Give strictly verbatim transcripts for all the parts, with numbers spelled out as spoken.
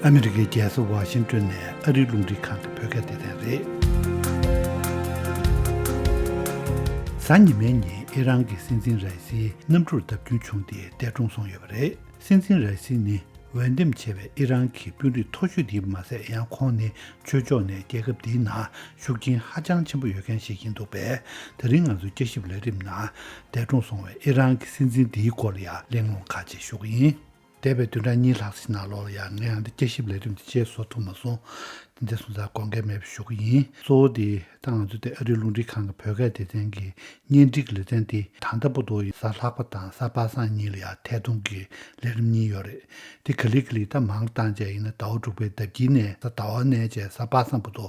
ཨ་མི་རི་ཀའི་རྒྱལ་ས་ཝ་ཤིང་ཏོན་ནས་ཨ་རིའི་རླུང་འཕྲིན་ཁང་གི་བོད་སྐད་སྡེ་ཚན་རེད། གཟའ་ཉི་མའི་ཉིན་ཨི་རན་གྱི་སྲིད་འཛིན་ར་ཨིསི་གནམ་གྲུར་བརྡབ་སྐྱོན་བྱུང་སྟེ་འདས་གྲོངས་སོང་ཡོད་པ་རེད། སྲིད་འཛིན་ར་ཨིསི་ནི་འོས་འདེམས་ཆེ་བའི་ཨི་རན་གྱི་དཔོན་རིགས་མཐོ་ཤོས་དེ་མ་ཟད། ཡང་ཁོང་ནི་ཆོས་ཕྱོགས་ནས་རྒྱལ་ཁབ་དེའི་ནང་ཤུགས་རྐྱེན་ཧ་ཅང་ཆེན་པོ་ཡོད་མཁན་ཞིག་ཡིན་འདུག་པས། དེ་རིང་ང་ཚོའི་བསྐྱར་ཞིབ་ལས་རིམ་ནང་འདས་གྲོངས་སོང་བའི་ཨི་རན་གྱི་སྲིད་འཛིན་དེའི་སྐོར་ལ་ཡང་གླེང་སློང་ཁག་ཅིག་ཞུ་གི་ཡིན། འདས་པའི་བདུན་ཕྲག་གཉིས་ལྷག་ཙམ་ནང་ལོགས་ལ་ཡང་ངས་ཨ་འདི་བསྐྱར་ཞིབ་ལས་རིམ་དེ་ཆེད་བཟོ་ཐུབ་མ་སོང་། དེ་འདྲ་སོང་ཙང་དགོངས་འགལ་མེད་པ་ཞུ་གི་ཡིན། གཙོ་བོ་དེ་ད་ང་ཚོ་དེ་ཨ་རིའི་རླུང་འཕྲིན་ཁང་གི་བོད་སྐད་སྡེ་ཚན་གྱི་བརྙན་འཕྲིན་ལེ་ཚན་དེ་ད་ལྟ་བར་དུ་ཡིན་གཟའ་ལྷག་པ་དང་གཟའ་པ་སངས་གཉིས་ལ་ཡང་ཐད་གཏོང་གི་ལས་རིམ་གཉིས་ཡོད་རེད། དེ་ག་ལེ་ག་ལེ་ད་མང་བཏང་བྱས་ཡིན་ན་ཟླ་བ་དྲུག་པའི་ཟླ་དཀྱིལ་ནས་གཟའ་ཟླ་བ་ནས་བྱས་གཟའ་པ་སངས་བར་དུ་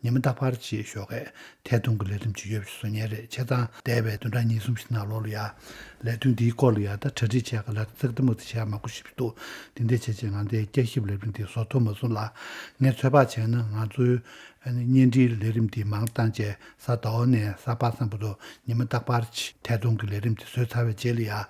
ཉི་མ་རྟག་པར་བྱེད་ཞོགས་ཀས་ཐད་གཏོང་གི་ལས་རིམ་ཅིག་ཡོད་པ་ཞིག་བཟོ་མཁན་རེད། བྱས་ཙང་འདས་པའི་བདུན་ཕྲག་གཉིས་གསུམ་ཞིག་ནང་ལོགས་ལ་ཡང་ལས་དོན་འདིའི་སྐོར་ལ་ཡང་ད་གྲ་སྒྲིག་བྱས་ག་ལ་ཙག་ཏི་མུག་ཏི་བྱས་མང་པོ་ཞིག་འདུག་དེ་འདྲ་བྱས་བྱས་ང་འདིའི་བསྐྱར་ཞིབ་ལས་རིམ་འདི་བཟོ་ཐུབ་མ་སོང་ལ། ངས་ཚོད་དཔག་བྱས་ན་ང་ཚོའི་ཨ་ནི་བརྙན་འཕྲིན་ལས་རིམ་འདི་མང་བཏང་བྱས་གཟའ་ཟླ་བ་ནས་གཟའ་པ་སངས་བར་དུ་ཉི་མ་རྟག་པར་ཐད་གཏོང་གི་ལས་རིམ་འདི་བཟོས་ཚར་བའི་རྗེས་ལ་ཡང་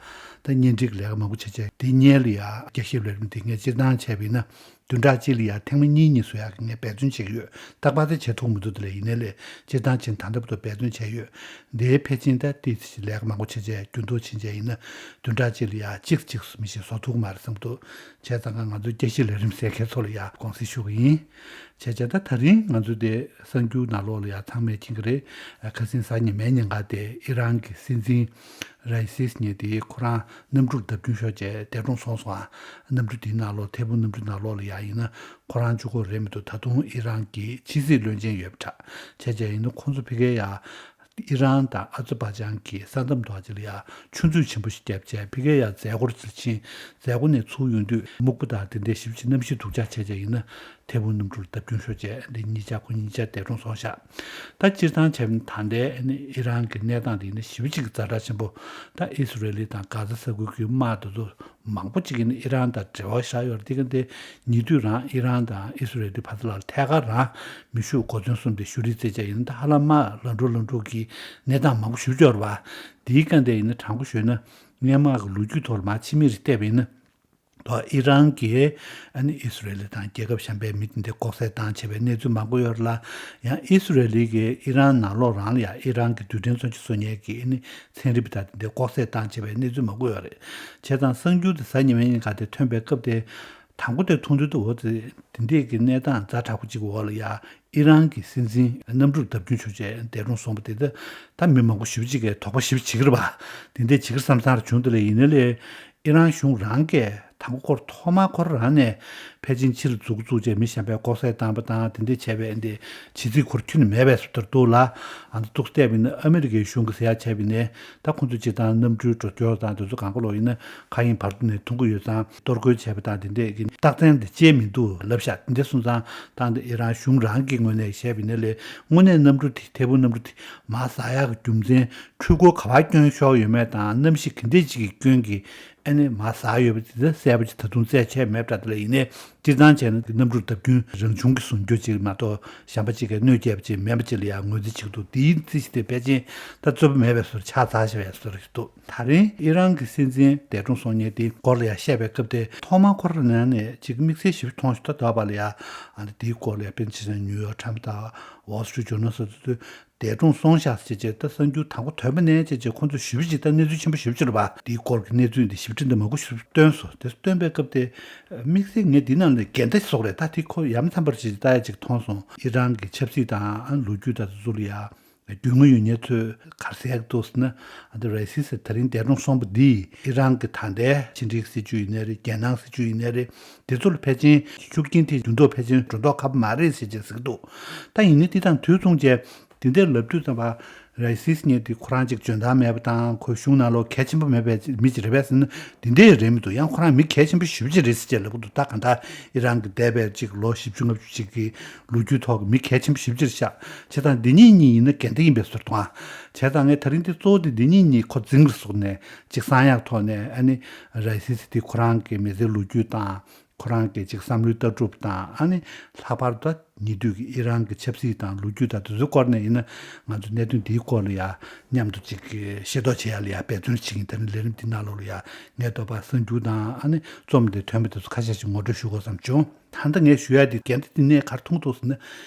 ད་བརྙན་འཕྲིན་གྱི་ལས་ཀ་མང་པོ་བྱས་བྱས་དེ་སྔོན་ལ་ཡང་བསྐྱར་ཞིབ་ལས་རིམ་འདི་ངས་སྤྱིར་བཏང་བྱས་པ་ཡིན་ན། བདུན་ཕྲག་གཅིག་ལ་ཡང་ཐེངས་མ་གཉིས་གཉིས་བཟོ་ཡག་གི་ངས་འབད་བརྩོན་བྱེད་ཀྱི་ཡོད། རྟག་པར་དེ་བྱེད་ཐུབ་མི་འདུག་དེ་ལས་ཡིན་ནའི་ལས་སྤྱིར་བཏང་ཕྱིན་ད་ལྟ་བར་དུ་འབད་བརྩོན་བྱས་ཡོད། འདིའི་ཕལ་ཆེར་ད་ཏིས་ལས་ཀ་མང་པོ་བྱས་བྱས་རྒྱུན་དུ་ཕྱིན་བྱས་ཡིན་ན་བདུན་ཕྲག་གཅིག་ལ་ཡང་གཅིག་གཅིག་སུ་མི་ཞིག་བཟོ་ཐུབ་ཀྱི་མ་རེད་བསམ་འདུག་བྱས་ཙང་ང་ཚོའི་བསྐྱར་ཞིབ་ལས་རིམ་ཟེར་མཁན་ཚོ་ལ་ཡང་དགོངས་སེལ་ཞུ་གི་ཡིན། བྱས་བྱས་ད་ད་རིང་ང་ཚོ་དེ་གསར་འགྱུར་ནང་ལོགས་ལ་ཡང་ཚང་མས་མཁྱེན་གྱི་རེད། ཁ་སང་གཟའ་ཉི་མའི་ཉིན་ཀ་དེ་ཨི་རན་གྱི་སྲིད་འཛིན་ར་ཨི་སིས་ཉིན་དེའི་ཁོ་རང་གནམ་གྲུར་བརྡབ་སྐྱོན་ཤོར་བྱས་འདས་གྲོངས་སོང་སོང་ཨ། གནམ་གྲུ་དེའི་ནང་ལོགས་ཐད་འཕུར་གནམ་གྲུ་ནང་ལོགས་ལ་ཡང་ཡིན་ན་ཁོ་རང་གཅིག་པོ་རེད་མི་འདུག་ད་དུང་ཨི་རན་གྱི་ཕྱི་སྲིད་བློན་ཆེན་ཡོད་པ་འདྲ། བྱས་བྱས་ཡིན་ན་ཁོང་ཚོ་ཕ་གིར་ཡང་ཨི་རན་དང་ཨ་ཛར་བྷ་ཇན་གྱི་ས་མཚམས་ཐོག་ཅིག་ལ་ཡང་ཆུ་མཛོད་ཆེན་པོ་ཞིག་བརྒྱབ་བྱས་ཕ་གིར་ཡང་མཛད་སྒོར་ཅིག་ཕྱིན། མཛད་སྒོ་ནས་ཚུར་ཡོང་དུས་སྨུག་པ་དང་དེ་འདྲའི་ཞེ་པོ་ཅིག་གནམ་གཤིས་སྡུག་ཅག་བྱས་བྱས་ཡིན་ན། ཐད་འཕུར་གནམ་གྲུར་བརྡབ་སྐྱོན་ཤོར་བྱས་འདི་གཉིས་ཆ་ཁོ་གཉིས་ཆ་འདས་གྲོངས་སོང་ཤག་ད་སྤྱིར་བཏང་བྱས་ན་ད་ལྟའི་ཨ་ནི་ཨི་རན་གྱི་གནས་སྟངས་འདི་ནི་ཞེ་པོ་ཅིག་གི་ཛ་དྲག་ཆེན་པོ། ད་ཨི་སི་རེ་ལི་དང་གྷ་ཛ་ས་ཁུལ་གྱི་དམག་དེ་ཚོ་མང་པོ་ཅིག་གིས་ནི་ཨི་རན་དང་འབྲེལ་བ་བཞག་ཡོད་རེད། དེ་ག་འདི་ཉེ་དུས་རང་ཨི་རན་དང་ཨི་སི་རེ་ལི་བར་དུ་ལ་ཐད་ཀར་རང་མེ་ཤུགས་གོ་མཚོན་གསུམ་དེ་གཞུ་རེས་རྩེད་བྱས་ཡིན་ད་ཧ་ལམ་དམག་ལན་གྲུ་ལན་གྲུ་གི་གནས་སྟངས་མང་པོ་ཞེ་པོ་ཅིག་ཡོད་རེད་པ། དེའི་སྒང་དེ་ཡིན་ན་དྲང་པོ་ཞུས་ན་སྔོན་མ་གི་ལོ་རྒྱུས་ཐོག་ལ་མར་ཕྱི་མིག་ཅིག་བལྟས་པ་ཡིན་ན། ད་ཨི་རན་གྱིས་ཨ་ནི་ཨི་སི་རེ་ལི་དང་རྒྱལ་ཁབ་གཞན་པའི་མི་དེ་འདྲ་ལྐོག་བསད་བཏང་བྱས་པའི་གནས་ཚུལ་མང་པོ་ཡོད་རེད་ལ། ཡང་ཨི་སི་རེ་ལི་གིས་ཨི་རན་ནང་ལོགས་རང་ལ་ཡང་ཨི་རན་གྱི་རྡུལ་ཕྲན་མཚོན་ཆ་བཟོ་མཁན་གྱི་ཨ་ནི་ཚན་རིག་པ་དང་དེ་འདྲ་ལྐོག་བསད་བཏང་བྱས་པའི་གནས་ཚུལ་མང་པོ་ཡོད་རེད། བྱས་ཙང་གསར་འགྱུར་དེ་གཟའ་ཉི་མའི་ཉིན་ཀ་དེ་ཐོན་པའི་སྐབས་དེ་དང་པོ་དེ་མཐོང་དུས་དུ་འོ་དེ་དེ་འདྲས་ཀྱི་གནས་སྟངས་ཛ་དྲག་པོ་གཅིག་འོག་ལ་ཡ། ཨི་རན་གྱི་སྲིད་འཛིན་གནམ་གྲུར་བརྡབ་སྐྱོན་བྱུང་རྗེས་འདས་གྲོངས་སོང་བ་དེ་ད་ད་མི་མང་པོ་ཞེ་པོ་ཅིག་གིས་དོགས་པ་ཞེ་པོ་བྱེད་ཀྱི་རེད་པ། དེ་འདྲའི་བྱེད་ཀྱི་རེད་བསམ་བསམ་རེ་བྱུང་། དེ་ལས་ཡིན་ནའི་ལས་ཨི་རན་གཞུང་རང་གིས་དང་པོ་ཁོར་ཐོག་མར་ཁོ་རང་ནས་ཕལ་ཆེར་ཕྱི་ལ་འཛུལ་འཛུལ་བྱས་མི་གཞན་པའི་ལྐོག་བསད་བཏང་པ་དང་དེ་འདྲ་བྱས་པའི་འདི་བྱེད་རྩིས་ཁོར་ཁྱོན་ནས་མེད་པའི་བཟོ་ལྟར་འདུག་ལ། ཨ་ནི་ཏོག་ཙམ་བལྟས་པ་ཡིན་ན་ཨ་མི་རི་ཀའི་གཞུང་གིས་ཟེར་ཡག་བྱས་པ་ཡིན་ནའི་ད་ཁོང་ཚོ་སྤྱིར་བཏང་གནམ་གྲུའི་འགྲོ་སྐྱོར་དང་དེ་ཚོ་གང་ག་ལོག་ཡིན་ན་མཁའ་དབྱིངས་བར་དུ་ནས་ཐོན་གྱི་ཡོད་ཙང་གཏོར་རྒོལ་བྱས་པ་དང་དེ་འདྲས་ཀྱི་རྟགས་མཚན་དེ་བཅས་མི་འདུག་ལབ་ཤག་དེ་འདྲ་སོང་ཙང་ད་འདི་ཨི་རན་གཞུང་རང་གི་ངོས་ནས་བཤད་པ་ཡིན་ན་ལས་དངོས་གནས་གནམ་གྲུ་དེ་ཐད་འཕུར་གནམ་གྲུ་དེ་མར་ཟག་ཡག་གི་རྒྱུ་མཚན་འཕྲུལ་འཁོར་ག་པར་བསྐྱོན་ཤོར་ཡོད་མེད་དང་གནམ་གཤིས་ག་འདྲས་ཅིག་གི་སྐྱོན་གྱིས་ཨ་ནི་མར་ཟག་ཡོད་པ་དེ་ཚོ་གསལ་པོ་ཅིག་ད་དུང་རྩད་ཆོད་མེད་པ་འདྲ། དེ་ལ་ཡིན་ནའི་སྤྱིར་བཏང་བྱས་ན་གནམ་གྲུར་བརྡབ་སྐྱོན་རང་བྱུང་གི་བཟོ་རྒྱུ་ཅིག་མ་གཏོགས་གཞན་པ་ཅིག་གིས་གནོད་སྐྱེལ་བ་ཅིག་མིན་པ་ཅིག་ལ་ཡང་ངོས་འཛིན་བྱེད་ཀྱི་འདུག་དེའི་རྩིས་གཞི་དེ་ཕལ་ཆེར་ད་རྩོད་པ་མེད་པའི་བཟོ་འདྲ་ཆགས་ཚར་བཞག་པའི་བཟོ་འདྲ་ཞིག་འདུག་ད་རིང་ཨི་རན་གྱི་སྲིད་འཛིན་འདས་གྲོངས་སོང་མཁན་དེའི་སྐོར་ལ་ཡང་བཤད་པའི་སྐབས་དེ་ཐོག་མར་ཁོ་རང་ནང་ནས་ཅིག་དམིགས་བསལ་ཞིབ་མཐོང་ཞིག་ད་དོགས་པ་ལ་ཡང་ཨ་ནི་དེའི་སྐོར་ལ་ཡང་དཔེར་ན་ཆ་བཞག་ན་ནིའུ་ཡོག་ཊའིམ་དང་ཝོལ་སི་ཊི་རིཊ་ཇོར་ནལ་སོགས་དེ་ཚོས་འདས་གྲོངས་སོང་ཤག་ཟེར་བྱས་ད་གསར་འགྱུར་དང་པོ་ཐོན་པ་ནས་བྱས་བྱས་ཁོང་ཚོས་ཞེ་པོ་ཅིག་ད་གནས་ཚུལ་ཆེན་པོ་ཞེ་པོ་ཅིག་རེད་པ། དེའི་སྐོར་གྱི་གནས་ཚུལ་འདི་ཞིབ་ཕྲ་འདི་མང་པོ་ཞིག་བཏོན་སོང་། དེ་བཏོན་པའི་སྐབས་དེ་དམིགས་བསལ་ངས་འདི་ནང་ལ་འགལ་ཟླ་ཞིག་བཟོ་གི་རེད། ད་དེ་ཁོ་ཡ་མཚན་པར་བྱས་ལྟ་ཡ་ཅིག་མཐོང་སོང་། ཨི་རན་གྱི་ཆབ་སྲིད་དང་ལོ་རྒྱུས་དང་དེ་ཚོ་ལ་ཡ་རྒྱུས་མངའ་ཡོད་མཁན་ཚོས་ག་རེ་ཟེར་གྱི་འདུག་ཟེར་ན། ཨ་འདི་ར་ཨི་སིས་ད་རིང་འདས་གྲོངས་སོང་བ་འདིས་ཨི་རན་གྱི་ད་ལྟའི་ཕྱི་འབྲེལ་སྲིད་ཇུས་ཡིན་ནའི་རེད། རྒྱལ་ནང་སྲིད་ཇུས་ཡིན་ནའི་རེད། དེ་ཚོ་ལ་ཕལ་ཆེར་ཤུགས་རྐྱེན་དེ་འགྱུར་ལྡོག་ཕལ་ཆེར་འགྲོ་མདོག་ཁ་པོ་མ་རེད་ཟེར་བྱས་ཟེར་གྱི་འདུག་ད་ཡིན་ནའི་དེ་དང་དུས་མཚུངས་བྱས་དེ་འདྲའི་ལབ་དུས་ཙམ་པ་ར་ཨི་སིས་ཉིད་དེ་ཁོ་རང་ཅིག་འཇོན་ཐང་མེད་པ་དང་ཁོའི་གཞུང་ནང་ལོགས་གལ་ཆེན་པོ་མེད་པའི་མི་ཅིག་རེད་པས་ཟེར་ན་དེ་འདྲའི་རེད་མི་འདུག་ཡང་ཁོ་རང་མི་གལ་ཆེན་པོ་ཞེ་པོ་ཅིག་རེད་ཟེར་བྱས་ལབ་ཀྱི་འདུག་ད་གང་ལྟར་ཨི་རན་གྱི་འདས་པའི་ཅིག་ལོ་བཞི་བཅུ་ལྔ་བཅུ་ཅིག་གི་ལོ་རྒྱུས་ཐོག་གི་མི་གལ་ཆེན་པོ་ཞེ་པོ་ཅིག་རེད་ཤག་བྱས་ཙང་འདི་གཉིས་གཉིས་ཡིན་ན་འགལ་ཟླ་ཡིན་པའི་བཟོ་འདྲ་མཐོང་ཨ། བྱས་ཙང་ངས་ད་རིང་འདི་གཙོ་བོ་དེ་འདི་གཉིས་གཉིས་ཁོ་འཛིང་རེ་ཟུག་ནས་ཅིག་གསང་ཡག་ཐོག་ནས་ཨ་ནི་ར་ཨི་སིས་དེ་ཁོ་རང་གི་མི་ཚེའི་ལོ་རྒྱུས་དང་། ཁོ་རང་གི་ཅིག་བསམ་བློའི་ལྟ་གྲུབ་དང་། ཨ་ནི་ལྷག་པར་དུ་ཉེ་དུས་ཀྱི་ཨི་རན་གྱི་ཆབ་སྲིད་དང་ལོ་རྒྱུས་དང་དེ་ཚོའི་སྐོར་ནས་ཡིན་ན། ང་ཚོ་གནད་དོན་འདིའི་སྐོར་ལ་ཡ་མཉམ་དུ་ཅིག་ཤེས་རྟོགས་བྱེད་ཡ་ལ་ཡ་འབད་བརྩོན་བྱེད་ཀྱིན། དེ་རིང་ལས་རིམ་འདི་ནང་ལོགས་ལ་ཡ་ངས་འདོད་པ་གསར་འགྱུར་དང་། ཨ་ནི་རྩོམ་དེ་ཐོན་པ་དེ་ཚོ་ཁ་ཤས་ཤིག་ངོ་སྤྲོད་ཞུ་དགོས་བསམ་བྱུང་། ད་ལྟ་ངས་ཞུ་ཡ་དེ་འགལ་ཟླ་འདི་ནས་ག་རེ་མཐོང་གི་འདུག་ཟེར་ན།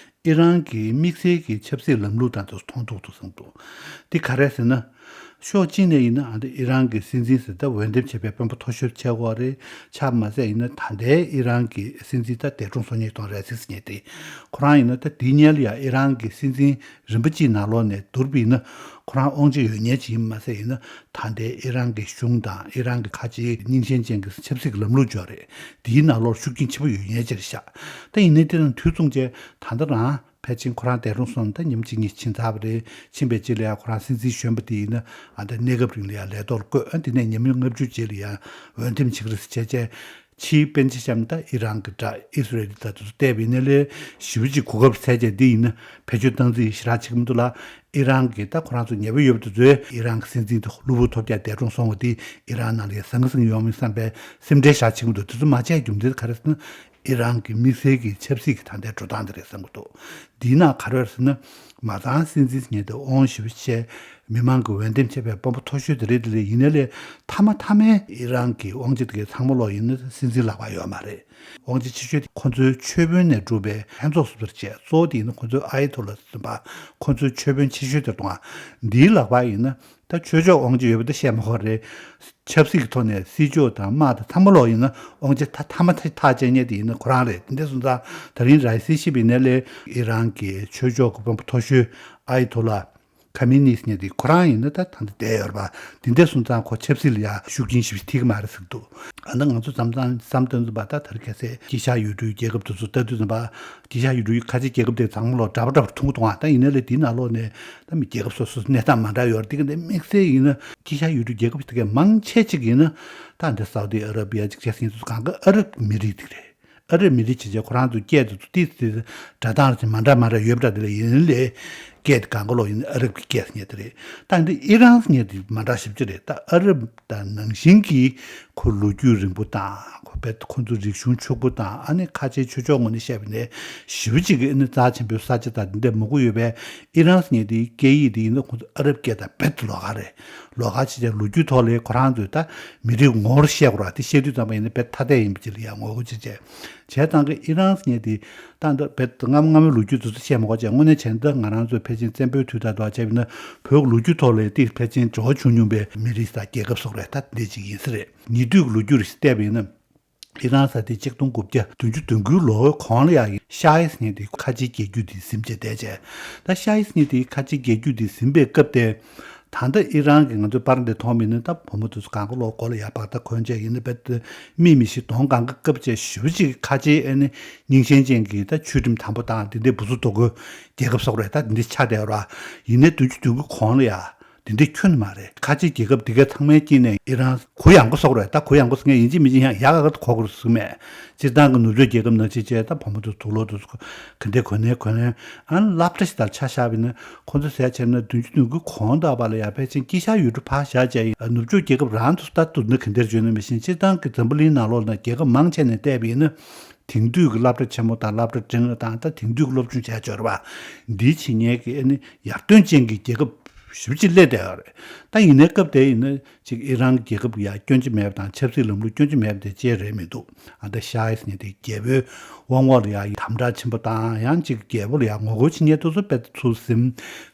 ཨི་རན་གྱི་དམིགས་བསལ་གྱི་ཆབ་སྲིད་ལམ་ལུགས་དང་དེ་ཚོ་མཐོང་གི་འདུག་ཟེར་གྱི་འདུག། འདི་ག་རེ་ཟེར་ན། ཕྱོགས་གཅིག་ནས་ཡིན་ན། ཨ་ནི་ཨི་རན་གྱི་སྲིད་འཛིན་ཟེར་ད་འོས་འདེམས་བྱས་པའི་དཔོན་པོ་མཐོ་ཤོས་བྱེད་དགོས་རེད། ཆ་མ་ཟད་ཡིན་ན་ད་ལྟའི་ཨི་རན་གྱི་སྲིད་འཛིན་ད་འདས་གྲོངས་སོང་མཁན་དང་རེ་སིག་ཟེར་མཁན་དེ། ཁོ་རང་ཡིན་ན་ད་འདིའི་སྔོན་ལ་ཡ་ཨི་རན་གྱི་སྲིད་འཛིན་རིམ་པ་གཅིག་ནང་ལོགས་ནས་བསྡུར་བ་ཡིན་ན་ཁོ་རང་དབང་ཆ་ཡོད་མཁན་ཅིག་ཡིན་མ་ཟད། ཡིན་ན་ད་ལྟའི་ཨི་རན་གྱི་གཞུང་དང་ཨི་རན་གྱི་ཁ་ཆེའི་རྙིང་ཞེན་ཅན་གྱི་ཆབ་སྲིད་ཀྱི་ལམ་ལུགས་ཅིག་ཡོད་རེད། དེའི་ནང་ལོགས་ཤུགས་རྐྱེན་ཆེན་པོ་ཡོད་མཁན་ཅིག་རེད་ཤག། ད་ཡིན་ནའི་དེ་དང་དུས་མཚུངས་བྱས་ད་ལྟ་རང་ཕལ་ཆེར་ཁོ་རང་འདས་གྲོངས་སོང་། ད་ཉིན་གཅིག་གཉིས་ཕྱིན་ཚར་བ་རེད། ཕྱིན་པའི་རྗེས་ལ་ཡང་ཁོ་རང་སྲིད་འཛིན་གཞོན་པ་དེ་ཡིན་ན། ཨ་ད་གནས་སྐབས་རིང་ལ་ཡང་ལས་ཐོག་ལ་བསྐོས། ཨ་དེ་ནས་ཉིན་མོ་ལྔ་བཅུ་རྗེས་ལ་ཡང་འོས་འདེམས་བྱེད་ཀྱི་རེད་ཟེར་བྱས་བྱས། ཕྱིའི་པཎ་ཆེན་གཤམ་ད་ཨི་རན་གྱི་དགྲ་ཨི་སི་རེལ་ད་དེ་ཚོ་བལྟས་པ་ཡིན་ན་ལས་ཞེ་པོ་ཅིག་གོ་སྐབས་འཚོལ་བྱས། འདི་ཡིན་ན་བེད་སྤྱོད་བཏང་རྩིས་ཞེ་དྲག་བྱེད་ཀྱི་མི་འདུག་ལ། ཨི་རན་གྱི་ད་ཁོ་རང་ཚོ་ཉེ་པོ་ཡོད་པ་དེ་ཚོས་ཨི་རན་གྱི་སྲིད་འཛིན་དེ་གློ་བུར་ཐོལ་རྒྱག་འདས་གྲོངས་སོང་བ་དེ་ཨི་རན་ནང་ལ་ཟང་ཟིང་ཡོང་མིན་བསམ་པའི་སེམས་ཁྲལ་ཞེ་དྲག་བྱེད་ཀྱི་མི་འདུག། དེ་ཚོ་མ་བྱས་རྒྱུ་མཚན་ག་རེ་ཟེར་ན། ཨི་རན་གྱི་དམིགས་བསལ་གྱི་ཆབ་སྲིད་ཀྱི་ད་ལྟའི་འགྲོ་སྟངས་དེ་རེད་བསམ་གྱི་འདུག། འདིའི་ནང་ག་རེ་རེད་ཟེར་ན། མ་རྩ་སྲིད་འཛིན་ཟེར་མཁན་དེ་དབང་ཞེ་པོ་ཆེ། མི་མང་གི་འོས་འདེམས་བྱས་པའི་དཔོན་པོ་མཐོ་ཤོས་དེ་རེད། དེ་ལས་ཡིན་ནའི་ལས་མཐའ་མ་མཐའ་མའི་ཨི་རན་གྱི་དབང་ཆ་དེ་གའི་ཚང་མ་ལོག་ཡིན་ན་སྲིད་འཛིན་ལག་པར་ཡོད་མ་རེད། དབང་ཆ་ཆེ་ཤོས་དེ་ཁོ་ཚོའི་ཆོས་དཔོན་ནས་གྲུབ་པའི་ལྷན་ཚོགས་སུ་བར་བྱས། གཙོ་བོ་དེ་ཡིན་ན་ཁོ་ཚོའི་ཨ་ཡ་ཐོ་ལ་ཟེར་བ། ཁོ་ཚོའི་ཆོས་དཔོན་ཆེ་ཤོས་དེ་གཏོང་བ། འདིའི་ལག་པར་ཡིན་ན། ད་ཆོས་ཕྱོགས་དབང་ཆ་ཡོད་པ་དེ་བཤད་མ་དགོས་རེད། ཆབ་སྲིད་ཀྱི་ཐོག་ནས་སྲིད་ཕྱོགས་དང་དམག་དང་ཚང་མ་ལོག་ཡིན་ན་དབང་ཆ་ཐ་མ་ཐག་བཅད་མཁན་དེ་ཡིན་ན་ཁོ་རང་རེད། དེ་འདྲ་སོང་ཙང་ད་རིང་ར་སི་ཤི་བི་ནེ་ལས་ཨི་རན་གྱི་ཆོས་ཕྱོགས་ཀྱི་དཔོན་པོ་མཐོ་ཤོས་ཨ་ཡ་ཐོ་ལ་ཁ་མི་ནི་ཟེར་མཁན་དེ་ཁོ་རང་ཡིན་ན་ད་ད་ལྟ་བསྡད་ཡོད་རེད་པ། དེ་འདྲ་སོང་ཙང་ཁོ་ཆབ་སྲིད་ལ་ཡ་ཤུགས་རྐྱེན་ཞེ་པོ་ཐེབས་ཀྱི་མ་རེད་ཟེར་གྱི་འདུག། ཨ་ནི་ང་ཚོ་མཚམས་མཚམས་བསམ་དོན་ཚོ་པ་ད་དེར་གལ་སྲིད་དཀྱིལ་ཤར་ཡུལ་གྲུའི་རྒྱལ་ཁབ་དེ་ཚོ་ལྟ་དུས་ཙམ་པ། དཀྱིལ་ཤར་ཡུལ་གྲུའི་ཁ་ཆེ་རྒྱལ་ཁབ་དེ་ཚང་མ་ལོག་འདྲ་པོ་འདྲ་པོ་མཐོང་གི་འདུག་ཨ། ད་ཡིན་ནའི་ལས་དེའི་ནང་ལོགས་ནས་ད་མི་རྒྱལ་ཁབ་སོ་སོའི་གནས་སྟངས་མ་འདྲ་ཡོད་རེད། དེ་ག་ནས་དམིགས་བསལ་ཡིན་ན་དཀྱིལ་ཤར་ཡུལ་གྲུའི་རྒྱལ་ཁབ་དེ་གའི་མང་ཆེ་ཅིག་ཡིན་ན། ད་འདི་སའུ་ཏི་ཨ་ར་བི་ཡ་ཅིག་བྱས་ཟིན་དུས་གང་ག་ཨ་རབ་མི་རིགས་དེ་རེད། ཨ་རབ་མི་རིགས་བྱས་བྱས་ཁོ་རང་ཚོ་སྐད་དེ་ཚོ་ཏིས་ཏིས་སྒྲ་གདངས་རེ་མ་འདྲ་མ་འདྲ་ཡོད་པ་འདྲ། དེ་ལས་ཡིན་ནའི་ལས་སྐད་དེ་གང་ག་ལོག་ཡིན་ན་ཨ་རབ་ཀྱི་སྐད་ཟེར་མཁན་དེ་རེད། ད་འདི་ཨི་རན་ཟེར་མཁན་དེ་མ་འདྲ་ཞེ་པོ་ཅིག་རེད། ད་ཨ་རབ་དང་ནང་བཞིན་གྱི་ཁོ་ལོ་རྒྱུས་རིང་པོ་དང་། ཁོ་བས་ཁོ་ཚོ་རིག་གཞུང་ཕྱུག་པོ་དང་། ཨ་ནི་ཁ་ཆེའི་ཆོས་ཕྱོགས་ངོས་ནས་བཤད་པ་ཡིན་ན་ཞེ་པོ་ཅིག་གི་ཨ་ནི་རྩ་ཆེན་པོའི་ས་ཆ་དང་འདི་འདྲ་མང་པོ་ཡོད་པས། ཨི་རན་ཟེར་མཁན་དེའི་སྐད་ཡིག་དེ་ཡིན་ན་ཁོ་ཚོ་ཨ་རབ་སྐད་དང་རྦད་དེ་ལོགས་ཀ་རེད། ལོགས་ཀ་བྱས་བྱས་ལོ་རྒྱུས་ཐོག་ལ་ཁོ་རང་ཚོས་ད་མི་རིགས་ངོ་བོར་བཤད་དགོས་ར། དེ་བཤད་དུས་ཙམ་པ་ཡིན་ན་རྦད་ཐ་དད་ཡིན་པ་ཅིག་ལ་ཡང་ངོ་རྒོལ་བྱས་བྱས། བྱས་ཙང་གི་ཨི་རན་ཟེར་མཁན་དེ་ད་འདི་རྦད་དེ་སྔ་མོ་སྔ་མོའི་ལོ་རྒྱུས་དེ་ཚོ་བཤད་མ་དགོས་བྱས། དངོས་གནས་བྱས་ན་ད་ང་རང་ཚོའི་ཕལ་ཆེར་བཙན་པོའི་དུས་དང་དུ་བ་བྱས་པ་ཡིན་ན་བོད་ཀྱི་ལོ་རྒྱུས་ཐོག་ལ་དེ་ཕལ་ཆེར་འབྲེལ་བ་བྱུང་མྱོང་པའི་མི་རིགས་དང་རྒྱལ་ཁབ་སོགས་རེད། ད་འདི་ཅིག་ཡིན་ས་རེད། ཉེ་དུས་ཀྱི་ལོ་རྒྱུས་རེ་བལྟས་པ་ཡིན་ན། ཨི་རན་ས་དེ་ཆིག་སྟོང་དགུ་བརྒྱ་བདུན་ཅུ་དོན་དགུའི་ལོའི་གོང་ལ་ཡ་ཤ་ཨི་ཟེར་མཁན་དེ་ཁ་ཆེའི་རྒྱལ་རྒྱུད་དེ་ཟིན་བྱས་བསྡད་བྱས། ད་ཤ་ཨི་ཟེར་མཁན་དེ་ཁ་ཆེའི་རྒྱལ་རྒྱུད་དེ་ཟིན་པའི་སྐབས་དེ། ད་ལྟ་ཨི་རན་གྱི་ང་ཚོའི་པར་འདི་མཐོང་མིན་ནི་ད་བུ་མོ་དེ་ཚོ་གང་ག་ལོག་མགོ་ལ་ཡ་པག་ད་གོན་བྱས་ཡིན་ན་རྦད་དེ་མིག་མི་ཤེས་གདོང་གང་ག་བཀབ་བྱས་ཞེ་པོ་ཅིག་ཁ་ཆེའི་ཨ་ནི་རྙིང་ཞེན་ཅན་གྱི་ད་ཆོས་ཁྲིམས་དམ་པོ་དང་དེ་འདྲའི་བུ་གསོ་དོ་གོས་རྒྱལ་ཁབ་སོགས་རེད། ད་འདི་ཆགས་བསྡད་ཡོད་ར། ཡིན་ནའི་བདུན་ཅུ་དོན་དགུ་གོང་ལ་ཡ། འདི་འདྲའི་ཁྱོན་ནས་མ་རེད། ཁ་ཆེ་རྒྱལ་ཁབ་འདི་གའི་ཚང་མའི་དཀྱིལ་ནས་ཨི་རན་གུ་ཡངས་པོ་བཟོ་དགོས་རེད། ད་གུ་ཡངས་པོ་ཟེར་མཁན་ཡིན་གཅིག་མིན་གཅིག་ཡང་ཡག་ག་ག་གོ་དགོས་རེད་ཟེར་གི་མེད། སྤྱིར་བཏང་གི་ནུབ་ཕྱོགས་རྒྱལ་ཁབ་ནང་བཞིན་བྱས་ད་བུ་མོ་ཚོ་དུག་ལོག་དེ་ཚོ་ག་འདྲ་གོན་ནའི་གོན་ནའི། ཨ་ནི་སློབ་གྲྭ་ཞིག་ལྟར་ཆ་བཞག་པ་ཡིན་ན་ཁོང་ཚོ་ཟས་བྱས་ན་བདུན་ཅུ་དོན་དགུ་གོང་དག་པ་ལ་ཡ་ཕལ་ཆེར་དཀྱིལ་ཤར་ཡུལ་གྲུ་ཕར་བཞག་བྱས་ཡིན། ནུབ་ཕྱོགས་རྒྱལ་ཁབ་རང་ཚོ་ད་དུ་ནི་ག་འདྲ་བརྗོད་ན་མི་ཤེས། སྤྱིར་བཏང་གི་འཛམ་བུ་གླིང་ནང་ལོགས་ན་རྒྱལ་ཁབ་མང་ཆེ་ནས་བལྟས་པ་ཡིན་ན། དེང་དུས་ཀྱི་སློབ་གྲྭ་ཆེན་མོ་དང་སློབ་གྲྭ་འབྲིང་བ་དང་ད་དེང་དུས་ཀྱི་སློབ་ཆུང་བྱས་ཡོད་རེད་པ། འདིའི་བྱེད་མཁན་གྱི་ཨ་ནི་ཡར་ཐོན་ཅན་གྱི་རྒྱལ་ཁབ་ཞེ་པོ་ཅིག་སླེབས་བསྡད་ཡོད་རེད། ད་ཡིན་ནའི་སྐབས་དེ་ཡིན་ན་ཅིག་ཨི་རན་གྱི་རྒྱལ་ཁབ་ཡ་སྐྱོན་ཅིག་མེད་པ་དང་ཆབ་སྲིད་ལམ་ལུགས་སྐྱོན་ཅིག་མེད་པ་དེ་ཅིག་རེད་མི་འདུག། ཨ་ད་ཤ་ཨི་ཟེར་མཁན་དེ་རྒྱལ་པོའི་དབང་འོག་ལ་ཡ་དམ་དྲག་ཆེན་པོ་དང་། ཡང་ཅིག་རྒྱལ་པོ་ལ་ཡ་ངོ་རྒོལ་བྱེད་མཁན་དེ་ཚོ་དཔེ་ཚུར་ཟིན།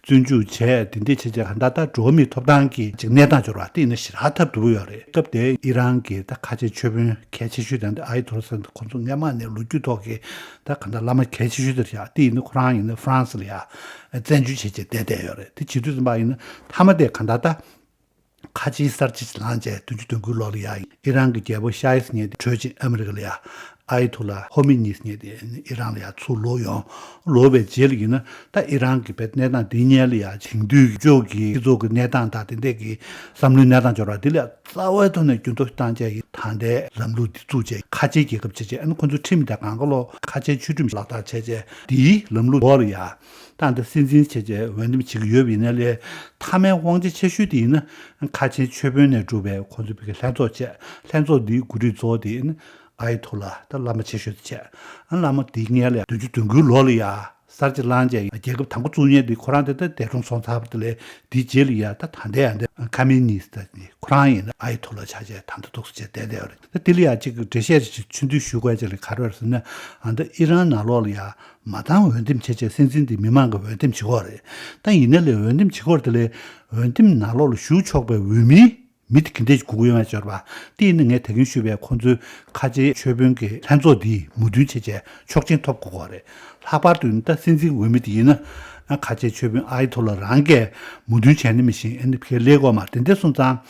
བཙོན་འཇུག་བྱས། དེ་འདྲས་བྱས་བྱས་གང་ལྟར་ད་འགྲོ་བ་མིའི་ཐོབ་ཐང་གི་ཅིག་གནས་སྟངས་ཅིག་ཡོད་རེད་པ། དེ་ཡིན་ན་ཞེ་དྲག་ཐབས་སྡུག་པོ་ཡོད་རེད། སྐབས་དེ་ཨི་རན་གྱི་ད་ཁ་ཆེ་ཆོས་དཔོན་གལ་ཆེ་ཤོས་དང་ཨ་ཡ་ཐོ་ལ་ཟེར་ཁོང་ཚོ་སྔ་མ་ནས་ལོ་རྒྱུས་ཐོག་གི་ད་གང་ལྟར་བླ་མ་གལ་ཆེ་ཤོས་དེ་རེད་ཤག། དེ་ཡིན་ན་ཁོ་རང་ཡིན་ན་ཧྥ་རན་སི་ལ་ཡ་བཙན་བྱོལ་བྱས་བྱས་བསྡད་བསྡད་ཡོད་རེད། དེ་བྱེད་དུས་ཙམ་པ་ཡིན་ན་མཐའ་མ་དེ་གང་ལྟར་ད། ཁ་ཆེའི་གསར་བརྗེ་ལངས་རྗེས་བདུན་ཅུ་དོན་དགུ་ལོ་ལ་ཡ་ཨི་རན་གྱི་རྒྱལ་པོ་ཤ་ཨི་ཟེར་མཁན་དེ་བྲོས་རྗེས་ཨ་མི་རི་ཀ་ལ་ཡ་ཨ་ཡ་ཐུ་ལ་ཧོ་མི་ནི་ཟེར་མཁན་དེ་ཨི་རན་ལ་ཡ་ཚུར་ལོག་ཡོང་། ལོག་པའི་རྗེས་ལ་ཡིན་ན་ད་ཨི་རན་གྱི་བོད་གནས་སྟངས་དེ་སྔོན་ལ་ཡ་དེང་དུས་ཀྱི་སྤྱི་ཚོགས་ཀྱི་གནས་སྟངས་དང་དེ་འདྲས་ཀྱི་བསམ་བློའི་གནས་སྟངས་འབྱོར་བ་དེ་ལ་རྩ་བའི་ཐོག་ནས་འགྱུར་ལྡོག་བཏང་བྱས་ཡིན། ད་ལྟའི་ལམ་ལུགས་འདི་བཙུགས་བྱས་ཁ་ཆེའི་རྒྱལ་ཁབ་བྱས་བྱས། ཨ་ནི་ཁོ་ཚོའི་ཁྲིམས་དང་གང་ག་ལོག་ཁ་ཆེའི་ཆོས་ཁྲིམས་ལག་བསྟར་བྱས་བྱས་དེའི་ལམ་ལུགས་འོག་ལ་ཡ། ད་འདི་སྲིད་འཛིན་བྱས་བྱས་འོས་འདེམས་བྱེད་ཀྱི་ཡོད་པ་ཡིན་ན་ལས་མཐའ་མའི་དབང་ཆ་ཆེ་ཤོས་དེ་ཡིན་ན་ཁ་ཆེའི་ཆོས་དཔོན་ནས་གྲུབ་པའི་ཁོང་ཚོའི་བོད་ཀྱི་ལྷན་ཚོགས་བྱས། ལྷན་ཚོགས་འདིའི་འགོ་ཁྲིད་གཙོ་བོ་དེ་ཡིན་ན་ ཨ་ཡ་ཐོ་ལ་ད་བླ་མ་ཆེ་ཤོས་དེ་བྱས། ཨ་བླ་མ་དེའི་སྔོན་ལ་བདུན་ཅུ་དོན་དགུའི་ལོ་ལ་ཡ་གསར་བརྗེ་བསླངས་བྱས་རྒྱལ་ཁབ་དང་པོ་བཙུགས་མཁན་དེ་ཁོ་རང་དེ་ད་འདས་གྲོངས་སོང་ཚར་བ་དེ་ལས། དེའི་རྗེས་ལ་ཡ་ད་ད་ལྟའི་ཡ་འདི་ཁ་མེ་ནི་སི་ད་ཁོ་རང་ཡིན་ན་ཨ་ཡ་ཐོ་ལ་ཆགས་བྱས་ད་ད་འདུག་སེ་བྱས་བསྡད་བསྡད་ཡོད་རེད། ད་དེ་ལ་ཡ་གཅིག་འགྲེལ་བཤད་ཅིག་ཆུང་དུ་ཞུ་དགོས་ཅིག་ལ་ག་རེ་རེད་ཟེར་ན། ཨ་ད་ཨི་རན་ནང་ལོགས་ལ་ཡ་མ་འདང་འོས་འདེམས་བྱས་བྱས་སྲིད་འཛིན་དེ་མི་མང་གིས་འོས་འདེམས་བྱེད་ཀྱི་ཡོད་རེད། ད་ཡིན་ན་ལས་འོས་འདེམས་བྱེད་ཀྱི་ཡོད་རེད། དེ་ལས་འོས་འདེམས་ནང་ལོགས་ལ་ཞུགས་ཆོག་པའི་འོས་མི་མི་དེ་ག་འདྲས་དགོས་ཀྱི་ཡོད་མེད་ཅིག་ཡོད་རེད་པ། དེ་ཡིན་ན་ངས་ད་གིན་ཞུས་པའི་ཁོང་ཚོའི་ཁ་ཆེའི་ཆོས་དཔོན་གྱི་ལྷན་ཚོགས་འདིས་མོས་མཐུན་བྱས་བྱས་ཆོག་མཆན་ཐོབ་དགོས་ཀྱི་ཡོད་རེད། ལྷག་པར་དུ་ད་སྲིད་འཛིན་འོས་མི་དེ་ཡིན་ན་ཨ་ཁ་ཆེའི་ཆོས་དཔོན་ཨ་ཡ་ཐོ་ལ་རང་གིས་མོས་མཐུན་བྱས་ན་མི་ཤེས་ཨ་ནི་ཕ་གིར་སླེབས་ཀྱི་ཡོད་མ་རེད། དེ་འདྲ་སོང་ཙང་།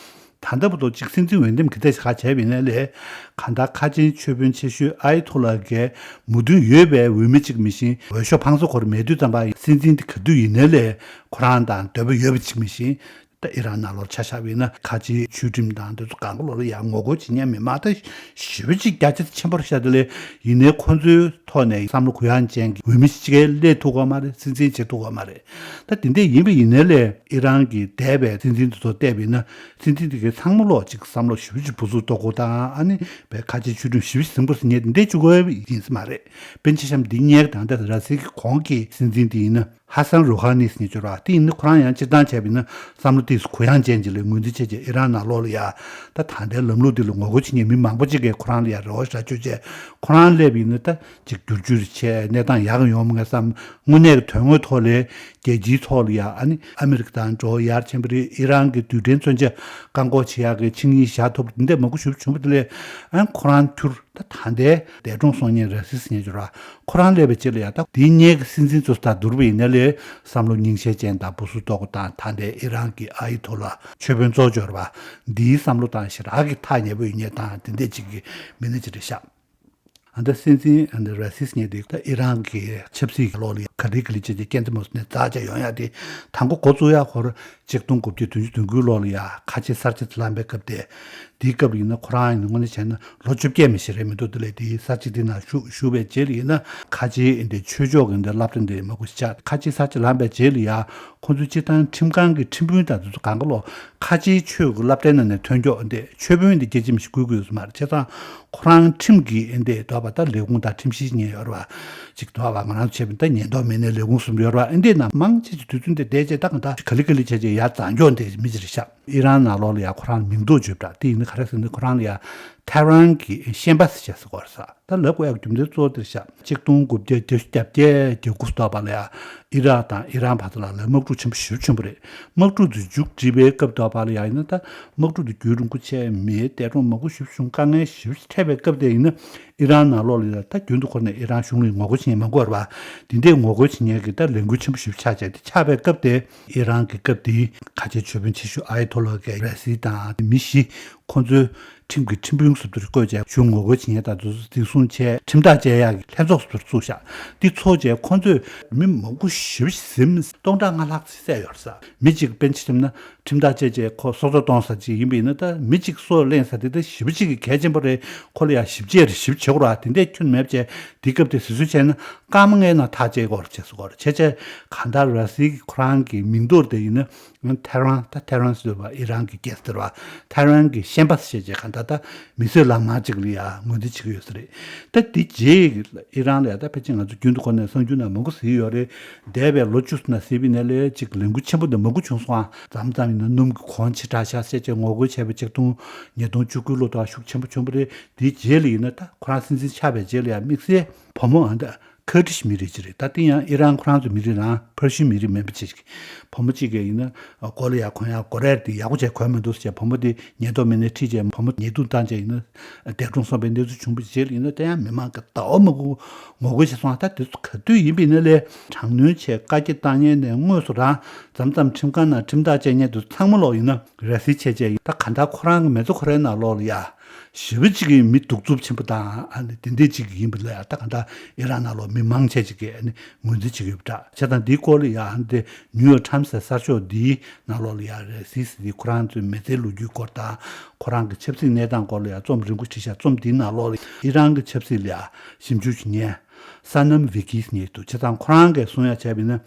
ད་ལྟ་བར་དུ་གཅིག་སྲིད་འཛིན་འོས་འདེམས་ག་འདྲས་ཤིག་ག་བྱས་པ་ཡིན་ན་ལས། གང་ལྟར་ཁ་ཆེའི་ཆོས་དཔོན་ཆེ་ཤོས་ཨ་ཡ་ཐོ་ལ་གིས་མོས་མཐུན་ཡོད་པའི་འོས་མི་གཅིག་མི་ཤེས། འོས་ཤོག་ཕངས་སེ་ཁོ་རང་མེད་དུས་ཙམ་པ་སྲིད་འཛིན་དེ་ག་དུས་ཡིན་ན་ལས་ཁོ་རང་དང་འདོད་པ་ཡོད་པ་གཅིག་མི་ཤེས། ད་ཨི་རན་ནང་ལོགས་ཆ་བཞག་པ་ཡིན་ན་ཁ་ཆེའི་ཆོས་ཁྲིམས་དང་དེ་ཚོ་གང་ག་ལོགས་ལ་ཡང་ངོ་རྒོལ་བྱེད་མཁན་མི་མང་ད་ཞེ་པོ་ཅིག་རྒྱ་ཆེ་ཆེན་པོ་རེད་ཤག་དེ་ལས་ཡིན་ནའི་ཁོང་ཚོའི་ཐོག་ནས་བསམ་བློ་གུ་ཡངས་ཅན་གྱི་འོས་མི་གཅིག་ཀྱང་སླེབས་ཐུབ་ཀྱི་མ་རེད། སྲིད་འཛིན་བྱེད་ཐུབ་ཀྱི་མ་རེད། ད་དེ་འདྲས་ཡིན་པ་ཡིན་ནའི་ལས་ཨི་རན་གྱི་འདས་པའི་སྲིད་འཛིན་དེ་ཚོ་བལྟས་པ་ཡིན་ན་སྲིད་འཛིན་དེ་གའི་ཚང་མ་ལོག་ཅིག་བསམ་བློ་ཞེ་པོ་ཅིག་སྦུ་སུབ་ཏོག་ཏོག་དང་ཨ་ནི་བའི་ཁ་ཆེའི་ཆོས་ཁྲིམས་ཞེ་པོ་ཅིག་ཟིན་པོ་ཟིན་མཁན་དེ་འདྲས་བཅུག་དགོས་ཡིན་ཟེར་མ་རེད། པཎ་ཆེན་བཤམས་འདི་སྔོན་གྱི་ད་ལྟ་ར་སི་ཀྱི་གོང་གི་སྲིད་འཛིན་དེ་ཡིན་ན། ཧ་སན་རུ་ཧ་ནི་ཟེར་མཁན་ཅིག་ཡོད་རེད་པ། དེ་ཡིན་ན་ཁོ་རང་ཡང་སྤྱིར་བཏང་བྱས་པ་ཡིན་ན་བསམ་བློ་ཏོག་ཙམ་གུ་ཡངས་ཅན་ཅིག་ལ་ངོས་འཛིན་བྱས་བྱས་ཨི་རན་ནང་ལོགས་ལ་ཡ་ད་ད་ལྟའི་ལམ་ལུགས་འདི་ལ་ངོ་རྒོལ་བྱེད་མཁན་མི་མང་པོ་ཅིག་གིས་ཁོ་རང་ལ་ཡ་རེ་བ་ཞེ་དྲག་བཅོལ་བྱས། ཁོ་རང་སླེབས་པ་ཡིན་ན་ད་ཅིག་བསྒྱུར་བཅོས་རེ་བྱས་གནས་སྟངས་ཡག་ག་ཡོང་མ་ངེས་བསམ། དངོས་གནས་ཀྱི་དོན་དངོས་ཐོག་ལ་རྒྱལ་སྤྱིའི་ཐོག་ལ་ཡ་ཨ་ནི་ཨ་མི་རི་ཀ་དང་འགྲོ་ཡར་ཕྱིན་པ་རེད། ཨི་རན་གྱི་རྡུལ་ཕྲན་མཚོན་ཆ་བཀག་འགོག་བྱེད་ཡག་གི་ཆིངས་ཡིག་བཞག་ཐུབ་འདི་འདྲ་མང་པོ་ཞེ་པོ་བྱུང་བ་དེ་ལས་ཨ་ཁོ་རང་ཁྱུར། ད་ད་ལྟའི་འདས་གྲོངས་སོང་མཁན་ར་སི་ཟེར་མཁན་ཅིག་ཡོད་རེད་པ། ཁོ་རང་སླེབས་པའི་རྗེས་ལ་ཡ་ད་དེའི་སྔོན་གྱི་སྲིད་འཛིན་ཚོ་དང་བསྡུར་བ་ཡིན་ན་ལས་བསམ་བློ་རྙིང་ཞེན་ཅན་དང་སྦུ་སུབ་ཏོག་ཏོ་དང་ད་ལྟའི་ཨི་རན་གྱི་ཨ་ཡ་ཐོ་ལ་ཆོས་དཔོན་གཙོ་བོ་ཅིག་ཡོད་རེད་པ། འདིའི་བསམ་བློ་དང་ཞེ་དྲག་གི་ཐག་ཉེ་པོ་ཡོད་མཁན་དང་དེ་འདྲས་ཅིག་གི་མི་སྣ་ཅིག་རེད་ཤག་ཨ་ད་སྲིད་འཛིན་ཨ་ད་ར་སི་ཟེར་མཁན་དེ་ད་ཨི་རན་གྱི་ཆབ་སྲིད་ཀྱི་ལོགས་ལ་ག་ལེ་ག་ལེ་བྱས་བྱས་རྐྱེན་རྩ་མ་སོང་ནས་འཛེགས་བྱས་ཡོང་ཡ་དེ་དང་པོ་འགོ་བཙུགས་ཡ་ཁོ་རང་གཅིག་སྟོང་དགུ་བརྒྱ་བདུན་ཅུ་དོན་དགུའི་ལོ་ལ་ཡ་ཁ་ཆེ་གསར་བརྗེ་དེ་ལངས་པའི་སྐབས་དེ། དེའི་སྐབས་ཡིན་ན་ཁོ་རང་ཡིན་ན་དངོས་གནས་བྱས་ན་ལོ་བཅོ་བརྒྱད་མི་ཞིག་རེད་མི་འདུག་དེ་ལས་དེའི་གསར་བརྗེ་དེ་ནང་ཞུགས་ཞུགས་པའི་རྗེས་ལ་ཡིན་ན་ཁ་ཆེའི་འདི་ཆོས་ཕྱོགས་ཀྱི་འདི་སློབ་གྲྭ་འདི་མང་པོ་ཞིག་ཆགས། ཁ་ཆེ་གསར་བརྗེ་ལངས་པའི་རྗེས་ལ་ཡ་ཁོང་ཚོའི་སྤྱིར་བཏང་ཁྲིམས་ཁང་གི་ཁྲིམས་དཔོན་དང་དེ་ཚོ་གང་ག་ལོག་ཁ་ཆེའི་ཆོས་ཀྱི་སློབ་གྲྭའི་ནང་ནས་ཐོན་མགྱོགས་འདི་ཆོས་དཔོན་འདི་རྒྱལ་སྤྱི་མི་ཞིག་དགོས་དགོས་ཡོད་ས་མ་རེད། བྱས་ཙང་ཁོ་རང་ཁྲིམས་ཀྱི་འདི་དོགས་པ་ད་ལས་ཁུངས་དང་ཁྲིམས་ཞིབ་ཉན་ཡོད་རེད་པ། ཅིག་དོགས་པ་ང་རང་ཚོ་བྱས་པ་ད་ཉེན་རྟོག་མི་སྣའི་ལས་ཁུངས་གསུམ་ཡོད་རེད་པ། འདི་ནང་མང་ཆེ་ཆེ་དུས་ཚོད་འདི་བསྡད་བྱས་ད་གང་ལྟར་ག་ལེ་ག་ལེ་བྱས་བྱས་ཡར་འཛེགས་མགྱོགས་འདི་མི་ཅིག་རེད་ཤག་ཨི་རན་ནང་ལོགས་ལ་ཡ་ཁོ་རང་མིང་འདོགས་བརྗོད་པ་འདྲ་དེ་ཡིན་ན་ག་རེ་ཟེར་ན་ཁོ་རང་ལ་ཡ་ཐེ་རན་གྱི་ཤན་པ་ཟེར་བྱས་ཟེར་གོ་རེད་ས། ད་ལབ་དགོས་ཡག་རྒྱུ་མཚན་གཙོ་བོ་དེ་རེད་ཤག་གཅིག་སྟོང་དགུ་བརྒྱ་བརྒྱད་ཅུ་གྱ་བརྒྱད་གྱ་དགུ་ལྟ་བ་ལ་ཡ་ཨི་རག་དང་ཨི་རན་བར་དུ་ལ་ལ་དམག་འཁྲུག་ཆེན་པོ་ཞེ་པོ་ཆེན་པོ་རེད། དམག་འཁྲུག་དེ་མཇུག་སྒྲིལ་བའི་སྐབས་ལྟ་བ་ལ་ཡ་ཡིན་ན་ད་དམག་འཁྲུག་དེ་རྒྱུན་རིང་པོ་ཆད་མེད་འདས་གྲོངས་མང་པོ་ཞེ་པོ་བྱུང་དཀའ་ངལ་ཞེ་པོ་འཕྲད་པའི་སྐབས་དེ་ཡིན་ན་ཨི་རན་ནང་ལོགས་ལ་ཡ་ད་རྒྱུན་དུ་ཁོ་ནས་ཨི་རན་གཞུང་ལ་ངོ་རྒོལ་བྱེད་མཁན་མང་པོ་ཡོད་རེད་པ། དེ་འདྲའི་ངོ་རྒོལ་བྱེད་མཁན་གྱི་ད་ལས་འགུལ་ཆེན་པོ་ཞེ་པོ་ཆགས་བྱས་དེ་ཆགས་པའི་སྐབས་དེ་ཨི་རན་གྱི་སྐབས་དེའི་ཁ་ཆེ་ཆོས་དཔོན་ཆེ་ཤོས་ཨ་ཡ་ཐོ་ལ་གིས་ར་སི་དང་མི་བཞི་ཁོང་ཚོའི་ཁྲིམས་ཀྱི་ཁྲིམས་དཔོན་ཟུར་དུ་བསྐོས་བྱས་གཞུང་ངོ་རྒོལ་བྱེད་མཁན་དང་དེ་ཚོ་འཛིན་བཟུང་བྱས་ཁྲིམས་ཐག་བཅད་ཡག་གི་ལྷན་ཚོགས་ཟུར་དུ་བཙུགས་ཤག་འདི་ཚོགས་བྱས་ཁོང་ཚོས་མི་མང་པོ་ཞེ་པོ་ཟིན་སྟོང་ཕྲག་ལྔ་ལྷག་ཙམ་བསད་ཡོད་རེད་ས། མི་གཅིག་དཔེར་ན་ཆ་བཞག་ན་ཁྲིམས་ཐག་བཅད་བྱས་ཁོ་སྲོག་ཐོག་གཏོང་ས་ཅིག་ཡིན་པ་ཡིན་ན་ད་མི་གཅིག་སྲོག་ལེན་ས་དེ་ད་ཞེ་པོ་ཅིག་གི་གལ་ཆེན་པོ་རེད། ཁོ་ལ་ཡང་ཞིབ་དཔྱད་རེ་ཞིབ་བྱེད་དགོས་རེད་པ། དེ་འདྲས་ཁྱོན་མེད་བྱས་དེ་སྐབས་དེ་ཟེར་སྲོལ་བྱས་ན་སྐར་མ་ལྔའི་ནང་ཐག་བཅད་དགོས་རེད་བྱས་སྲོལ་གོ་རེད། བྱས་བྱས་གང་ལྟར་ར་སི་ཁོ་རང་གི་མིང་འདོགས་དེ་ཡིན་ན། ཐེ་རན། ད་ཐེ་རན་ཟེར་བ་ཨི་རན་གྱི་རྒྱལ་ས་རེད་པ། ཐེ་རན་གྱི་ཤན་པ་ཟེར་བྱས་གང་ལྟར་ད་མི་གསོད་ལག་དམར་ཅིག་ལ་ཡ་ངོས་འཛིན་བྱེད་ཀྱི་ཡོད་ས་རེད། ད་དེ་རྗེས་ཨི་རན་ལ་ཡ་ད་ཕལ་ཆེར་ང་ཚོ་རྒྱུན་དུ་ཁོ་ནས་གསར་འགྱུར་ནང་མང་པོ་གཟིགས་ཡོད་རེད། འདས་པའི་ལོ་བཅུ་ཙམ་ནང་གཟིགས་པ་ཡིན་ན་ལས་ཅིག་ལས་འགུལ་ཆེན་པོ་འདི་མང་པོ་བྱུང་སོང་ཨ། མཚམས་མཚམས་ཡིན་ན་སྣུམ་གྱི་གོང་ཆེ་དྲགས་ཤག་ཟེར་བྱས་ངོ་རྒོལ་བྱས་པའི་ཆིག་སྟོང་ཉིས་སྟོང་བཅུ་དགུ་ལོ་དང་ཤུགས་ཆེན་པོ་བྱུང་བ་རེད། དེའི་རྗེས་ལ་ཡིན་ན་ད་ཁོ་རང་སྲིད་འཛིན་ཆགས་པའི་རྗེས་ལ་ཡང་དམིགས་བསལ་བུ་མོ་ཨ་ད་ཁར་ཌི་ཤི་མི་རིགས་ཅིག་རེད། ད་དེ་ཡང་ཨི་རན་ཁོ་རང་ཚོའི་མི་རིགས་རང་ཕར་ཤི་མི་རིགས་མིན་པ་ཅིག་བུ་མོ་གཅིག་གིས་ཡིན་ན་མགོ་ལ་ཡ་ཁོང་ཡ་མགོ་རས་དེ་ཡག་པོ་བྱས་གོན་མི་འདུག་ཟེར་བྱས་བུ་མོ་དེ་ཉེན་རྟོག་མི་སྣས་ཁྲིད་བྱས་བུ་མོ་ཉེས་རྡུང་བཏང་བྱས་ཡིན་ན་འདས་གྲོངས་སོང་བའི་གནས་ཚུལ་བྱུང་བའི་རྗེས་ལ་ཡིན་ན་དེ་ཡང་མི་མང་གི་ཟླ་བ་མང་པོ་ངོ་རྒོལ་བྱས་སོང་། ད་དེ་ཚོ་ག་དུས་ཡིན་པ་ཡིན་ན་ལས་དྲག་གནོན་བྱས་བཀའ་རྒྱ་བཏང་མཁན་ནས་དངོས་སུ་རང་མཚམས་མཚམས་ཁྲིམས་ཁང་ནང་ཁྲིམས་ཐག་བཅད་མཁན་དེ་ཚོ་ཚང་མ་ལོག་ཡིན་ན་ར་སི་བྱས་བྱས་ཡིན། ད་གང་ལྟར་ཁོ་རང་གི་མི་ཚེ་ཁོ་རའི་ནང་ལོགས་ལ་ཡ། ཞེ་པོ་ཅིག་གིས་མི་གདུག་རྩུབ་ཆེན་པོ་དང་ཨ་ནི་དེ་འདྲས་ཅིག་ཡིན་པ་ལ་ཡང་ད་ག་འདྲ་ཨི་རན་ནང་ལོགས་མི་མང་ཆེ་ཅིག་གིས་ཨ་ནི་ངོས་འཛིན་བྱེད་ཀྱི་ཡོད་པ་འདྲ། བྱས་ཙང་འདིའི་སྐོར་ལ་ཡང་ཨ་ནི་དེ་ནིའུ་ཡོག་ཊའིམ་སི་གསར་ཤོག་འདིའི་ནང་ལོགས་ལ་ཡང་རེད་སི་སི་འདི་ཁོ་རང་ཚོའི་མི་ཚེའི་ལོ་རྒྱུས་སྐོར་དང་ཁོ་རང་གི་ཆབ་སྲིད་གནས་སྟངས་སྐོར་ལ་ཡང་རྩོམ་རིང་པོ་བྲིས་ཤག་རྩོམ་འདིའི་ནང་ལོགས་ལ་ཨི་རན་གྱི་ཆབ་སྲིད་ལ་ཡང་ཞིབ་འཇུག་བྱེད་མཁན། སོ་ནམ་བི་ཀི་ཟེར་མཁན་འདུག་བྱས་ཙང་ཁོ་རང་གིས་གསུང་ཡ་བྱས་པ་ཡིན་ན།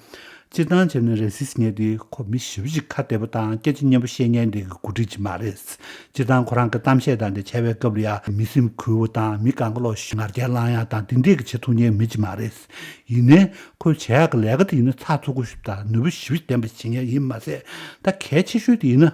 སྤྱིར་བཏང་བྱས་ན་རེ་སིས་ཟེར་མཁན་དེ་ཁོ་མི་ཞེ་པོ་ཅིག་ཁ་བདེ་པོ་དང་སྐད་ཆ་སྙན་པོ་བཤད་མཁན་དེ་གི་འགོ་ཁྲིད་ཅིག་མ་རེད། སྤྱིར་བཏང་ཁོ་རང་གི་གཏམ་བཤད་དང་དེ་བྱས་པའི་སྐབས་ལ་ཡ་མི་སེམས་འགུལ་བ་དང་མི་གང་ག་ལོག་ངར་སྐད་ལངས་ཡ་དང་དེ་འདྲས་ཀྱི་བྱེད་ཐུབ་མཁན་མི་ཅིག་མ་རེད། ཡིན་ནའི་ཁོས་བྱས་ཡག་གི་ལས་ཀ་དེ་ཡིན་ན་ཚགས་ཚུད་པོ་ཞིག་དང་ནུས་པ་ཞེ་པོ་ཅིག་ལྡན་པ་ཞིག་བྱེད་མཁན་ཡིན་མ་ཟད། ད་གལ་ཆེ་ཤོས་དེ་ཡིན་ན།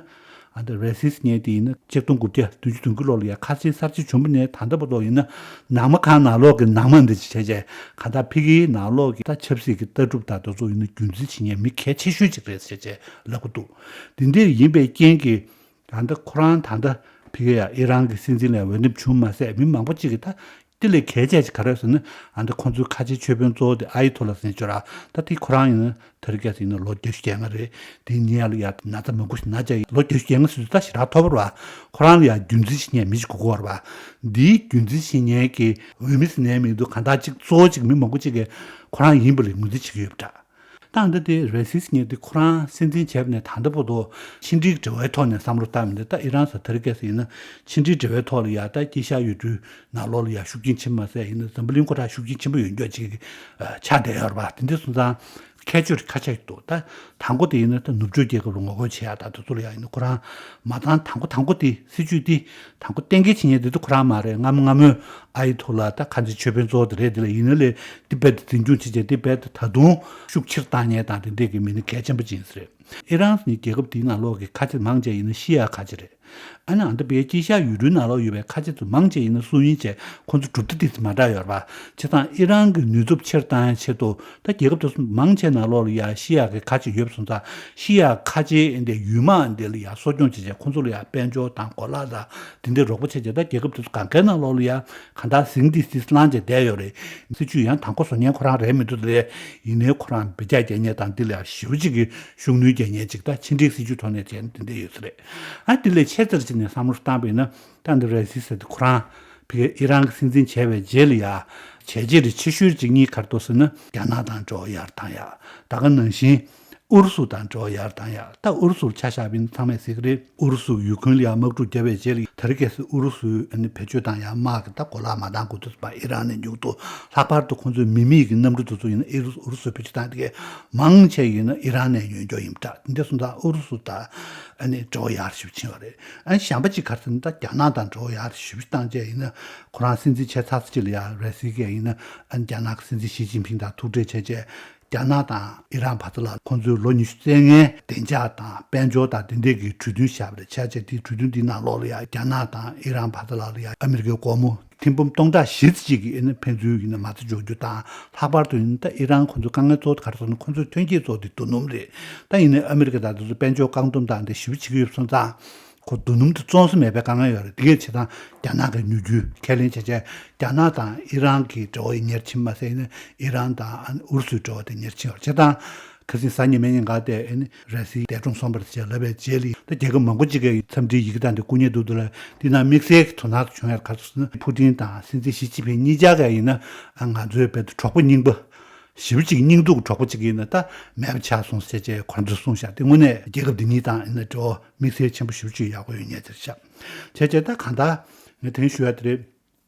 ཨ་འདི་རེ་སིས་ཟེར་མཁན་དེ་ཡིན་ན་ཆིག་སྟོང་དགུ་བརྒྱ་བདུན་ཅུ་དོན་དགུ་ལོ་ལ་ཡ་ཁ་ཆེ་གསར་བརྗེ་བྱུང་བ་ནས་ད་ལྟ་བར་དུ་ཡིན་ན་ནང་མ་གང་ནང་ལོགས་ཀྱི་ནང་མ་འདི་ཅིག་བྱས་བྱས་གང་ལྟར་ཕ་གིའི་ནང་ལོགས་ཀྱི་ད་ཆབ་སྲིད་ཀྱི་ལྟ་གྲུབ་དང་དེ་ཚོ་ཡིན་ན་རྒྱུན་འཛིན་བྱེད་མཁན་མི་གལ་ཆེ་ཤོས་ཅིག་རེད་ཟེར་བྱས་ལབ་ཀྱི་འདུག་དེ་འདྲ་ཡིན་པའི་རྐྱེན་གྱིས་ད་ལྟ་ཁོ་རང་ད་ལྟ་ཕ་གི་ཡ་ཨི་རན་གྱི་སྲིད་འཛིན་ལ་འོས་འདེམས་བྱུང་མ་ཟད་མི་མང་པོ་ཅིག་གིས་ད། དེ་ལས་གལ་ཆེ་ཅིག་ག་རེ་ཟེར་ན། ཨ་འདི་ཁོང་ཚོའི་ཁ་ཆེའི་ཆོས་དཔོན་གཙོ་བོ་དེ་ཨ་ཡི་ཐོ་ལ་ཟེར་ཅོ་ར། ད་དེ་ཁོ་རང་ཡིན་ན་ཐ་རི་ཀ་སི་ཡིན་ན་ལོ་བརྒྱད་ཅུ་གྱ་ལྔ་རེད། དེ་ཉེ་ལ་ཡ་ན་ཚ་མང་པོ་ཞིག་ན་ཅག་ལོ་བརྒྱད་ཅུ་གྱ་ལྔ་ཟེར་དུས་ད་ཞེ་དྲག་མཐོ་པོ་རེད་བ། ཁོ་རང་ལ་ཡ་རྒྱུན་འཛིན་བྱེད་མཁན་མི་ཞིག་དགོས་ཀྱི་ཡོད་རེད་བ། འདིའི་རྒྱུན་འཛིན་བྱེད་མཁན་གྱི་འོས་མི་ཟེར་ནའི་མི་འདུག་གང་ལྟར་ཅིག་གཙོ་བོ་ཅིག་མི་མང་པོ་ཅིག་གིས་ཁོ་རང་ཡིན་པ་ལ་ངོས་འཛིན་བྱེད་ཀྱི་ཡོད་པ་འདྲ། ད་འདི་དེ་རེ་སིས་ཉེ་དེ་ཁོ་རང་སྲིད་འཛིན་བྱས་པ་ནས་ད་ལྟ་བར་དུ་ཕྱི་འབྲེལ་གྱི་འབྲེལ་བའི་ཐོག་ནས་བསམ་བློ་བཏང་མི་འདུག་ད་ཨི་རན་ཟེར་ཐ་རི་ཀ་སི་ཡིན་ན་ཕྱི་འབྲེལ་འབྲེལ་བའི་ཐོག་ལ་ཡ་ད་དཀྱིལ་ཤར་ཡུལ་གྲུའི་ནང་ལོགས་ལ་ཡ་ཤུགས་རྐྱེན་ཆེན་པོ་མ་ཟད་ཡིན་ན་འཛམ་བུ་གླིང་ཁོ་ཐག་ཤུགས་རྐྱེན་ཆེན་པོ་ཡོད་མཁན་ཅིག་ཆགས་བསྡད་ཡོད་རེད་པ། དེ་འདྲ་སོང་ཙང་ཁྱད་ཆོས་ཁ་ཆག་འདུག་ད་དང་པོ་དེ་ཡིན་ན་ད་ནུབ་ཕྱོགས་རྒྱལ་ཁབ་ལ་ངོ་རྒོལ་བྱེད་ཡ་ད་དེ་ཚོ་ལ་ཡ་ཡིན་ན་ཁོ་རང་མ་བཏང་། དང་པོ་དང་པོ་དེ་སྲིད་ཇུས་དེ། དང་པོ་གཏན་འཁེལ་བྱེད་མཁན་དེ་ཚོ་ཁོ་རང་མ་རེད། སྔ་མོ་སྔ་མོའི་ཨ་ཡི་ཐོ་ལ་ད་ཁ་ཆེ་ཆོས་དཔོན་གཙོ་བོ་དེ་རེད། དེ་ལ་ཡིན་ན་ལས་དེ་རྦད་དེ་འཛིན་སྐྱོང་བྱེད་བྱས་དེ་རྦད་དེ་ད་དུང་ཤུགས་ཆེར་བཏང་མཁན་དང་དེ་འདྲས་ཀྱི་མི་སྣ་གལ་ཆེན་པོ་ཅིག་ཡིན་ས་རེད། ཨི་རན་ནི་རྒྱལ་ཁབ་དེའི་ནང་ལོགས་ཀྱི་ཁ་ཆེ་མང་ཆེ་ཡིན་ན་ཤི་ཡ་ཁ་ཆེ་རེད། ཨ་ནི་ཨ་འདི་པའི་དཀྱིལ་ཤར་ཡུལ་གྲུའི་ནང་ལོགས་ཡོད་པའི་ཁ་ཆེ་ཚོ་མང་ཆེ་ཡིན་ན་སུ་ཡིན་བྱས་ཁོ་ཚོ་གྲུབ་མཐའ་ཏོག་ཙམ་མ་འདྲ་ཡོད་རེད་པ། བྱས་ཙང་ཨི་རན་གྱི་ནུས་སྟོབས་ཆེར་བཏང་ཡ་ཆེད་དུ། ད་རྒྱལ་ཁབ་དེ་ཚོ་མང་ཆེ་ནང་ལོགས་ལ་ཡ་ཤི་ཡ་གི་ཁ་ཆེ་ཡོད་པ་སོང་ཙང་ཤི་ཡ་ཁ་ཆེ་འདི་ཡུལ་དམག་འདི་ལ་ཡ་གསོ་སྐྱོང་བྱེད་བྱས་ཁོང་ཚོ་ལ་ཡ་དཔལ་འབྱོར་དང་གོ་ལག་དང་དེ་འདྲའི་རོགས་པ་བྱེད་བྱས། ད་རྒྱལ་ཁབ་དེ་ཚོ་གང་གའི་ནང་ལོགས་ལ་ཡ་གང་ལྟར་ཟིང་དེ་སིས་ལངས་བྱས་བསྡད་ཡོད་རེད། སྲིད་ཇུས་ཡང་དང་པོ་བཟོ་མཁན་ཁོ་རང་རེད་མི་འདུག་ལས། ཡིན་ནའི་ཁོ་རང་བེད་སྤྱོད་རྒྱག་མཁན་དང་འདི་ལ་ཡ་ཞེ་པོ་ཅིག་གི་ཤུགས་སྣོན་རྒྱག་མཁན་ཅིག་ད་ཕྱི་འབྲེལ་སྲིད་ཇུས་ཐོག་ནས་བྱས་ན་དེ་འདྲ་ཡོད་ས་རེད། ཨ་དེ་ལས་ཆེ་ཙར་ཅིག་ནས་བསམ་བློ་བཏང་བ་ཡིན་ན། ད་འདི་རེ་སིས་ཟེར་དེ་ཁོ་རང་ཕ་གི་ཨི་རན་གྱི་སྲིད་འཛིན་བྱས་པའི་རྗེས་ལ་ཡ་བྱས་རྗེས་རིགས་ཆེ་ཤོས་ཅིག་གཉིས་ག་རེ་འདུག་ཟེར་ན། རྒྱ་ནག་དང་འབྲེལ་བ་ཡར་བཏང་ཡ། ད་ག་ནང་བཞིན་ཨུ་རུ་སུ་དང་འབྲེལ་བ་ཡར་བཏང་ཡ། ད་ཨུ་རུ་སུར་ཆ་བཞག་པ་ཡིན་ན་ཚང་མས་གཟིགས་ཀྱི་རེད། ཨུ་རུ་སུ་ཡུ་ཁུན་ལ་ཡ་དམག་འཁྲུག་བརྒྱབ་པའི་རྗེས་ལ་ད་རེས་གལ་སྲིད་ཨུ་རུ་སུའི་ཨ་ནི་བེད་སྤྱོད་བཏང་ཡ་དམག་གི་ད་གོ་ལག་མ་བཏང་དགོས་དུས་ཙམ་པ་ཨི་རན་ནས་མྱུར་དུ་ལྷག་པར་དུ་ཁོང་ཚོའི་མི་མེད་ཀྱི་གནམ་གྲུ་དེ་ཚོ་ཡིན་ན་ཨི་རུ་ཨུ་རུ་སུས་བེད་སྤྱོད་བཏང་དེ་གས་མང་ཆེ་ཡིན་ན་ཨི་རན་ནས་ཉོས་རྒྱུ་ཡིན་པ་འདྲ། དེ་འདྲ་སོང་ཙང་ཨུ་རུ་སུ་དང་ཨ་ནི་འབྲེལ་བ་ཡར་ཞིབ་ཕྱིན་པ་རེད། ཨ་ནི་གཞན་པ་གཅིག་ག་རེ་ཟེར་ན། ད་རྒྱ་ནག་དང་འབྲེལ་བ་ཡར་ཞིབ་བཏང་བྱས་ཡིན་ན། ཁོ་རང་སྲིད་འཛིན་བྱས་ཚར་ཚར་གཅིག་ལ་ཡ་རེ་སིའི་གས་ཡིན་ན་ཨ་ནི་རྒྱ་ནག་གི་སྲིད་འཛིན་ཞི་ཅིན་ཕིང་དང་ཐུག་འཕྲད་བྱས་བྱས། རྒྱ་ནག་དང་ཨི་རན་བར་དུ་ལ་ཁོང་ཚོའི་ལོ་ཉི་ཤུ་རྩ་ལྔའི་བདེ་འཇགས་དང་དཔལ་འབྱོར་དང་དེ་འདྲས་ཀྱི་གྲོས་མཐུན་བཞག་པ་རེད། བྱས་བྱས་དེའི་གྲོས་མཐུན་འདིའི་ནང་ལོགས་ལ་ཡ་རྒྱ་ནག་དང་ཨི་རན་བར་དུ་ལ་ལ་ཡ་ཨ་མི་རི་ཀའི་སྒོར་མོ་ཐེར་འབུམ་སྟོང་ཕྲག་བཞི་ཙམ་ཅིག་གི་ཨ་ནི་ཕན་ཚུན་ཡིན་ན་མ་རྩ་འཇོག་རྒྱུ་དང་། ལྷག་པར་དུ་ཡིན་ན་ད་ཨི་རན་ཁོང་ཚོའི་དཀའ་ངལ་གཙོ་བོ་དེ་ག་རེ་ཟེར་ན། ཁོང་ཚོའི་ཐོན་སྐྱེད་གཙོ་བོ་དེ་རྡོ་སྣུམ་རེད། ད་ཡིན་ནའི་ཨ་མི་རི་ཀ་དང་དེ་ཚོ་དཔལ་འབྱོར་བཀག་སྡོམ་དང་དེ་ཞེ་པོ་བྱེད་ཀྱི་ཡོད་པ་སོང་ཙང་། ཁོ་རྡོ་སྣུམ་དེ་བཙོང་ས་མེད་པའི་དཀའ་ངལ་ཡོད་རེད། དེ་གས་བྱས་ཙང་རྒྱ་ནག་གི་ཉོ་རྒྱུ་ཁས་ལེན་བྱས་བྱས། རྒྱ་ནག་དང་ཨི་རན་གྱི་འབྲེལ་བ་ཡི་ཉེར་ཕྱིན་མ་ཟད་ཡིན་ན་ཨི་རན་དང་ཨུ་རུ་སུའི་འབྲེལ་བ་དེ་ཉེར་ཕྱིན་ཡོད་རེད། བྱས་ཙང་ཁ་སང་གཟའ་ཉི་མའི་ཉིན་ག་དེ་ཨ་ནི་རེ་སིའི་འདས་གྲོངས་སོང་བ་རེད་ཅེས་ལབ་པའི་རྗེས་ལ། ད་རྒྱལ་ཁབ་མང་པོ་ཅིག་གིས་འཚམས་འདྲིའི་ཡི་གེ་དང་དེ་བསྐུར་མཁན་འདུག་འདུག་ལ། དེ་ནང་དམིགས་བསལ་གྱི་དོ་སྣང་བྱུང་ཡ་ག་རེ་ཟེར་ན། ཕུ་ཏིན་དང་སྲིད་འཛིན་ཞི་ཅིན་ཕིང་གཉིས་ཆ་ག་ཡིན་ན་ཨ་ང་ཚོའི་རྦད་དེ་གྲོགས་པོ་རྙིང་པ། ཞེ་པོ་ཅིག་སྙིང་སྡུག་གི་གྲོགས་པོ་ཅིག་ཡིན་ན་ད་མེད་པ་ཆགས་སོང་ཟེར་བྱས་ཁོ་ཚོས་གསུངས་ཤག་དེ་དངོས་གནས་རྒྱལ་ཁབ་འདི་གཉིས་དང་ཡིན་ན་འབྲེལ་བ་དམིགས་བསལ་ཆེན་པོ་ཞེ་པོ་ཅིག་ཡག་པོ་ཡོད་མཁན་ཅིག་རེད་ཤག་བྱས་བྱས་ད་གང་ལྟར་ངས་དེ་རིང་ཞུ་ཡ་དེ་རེད།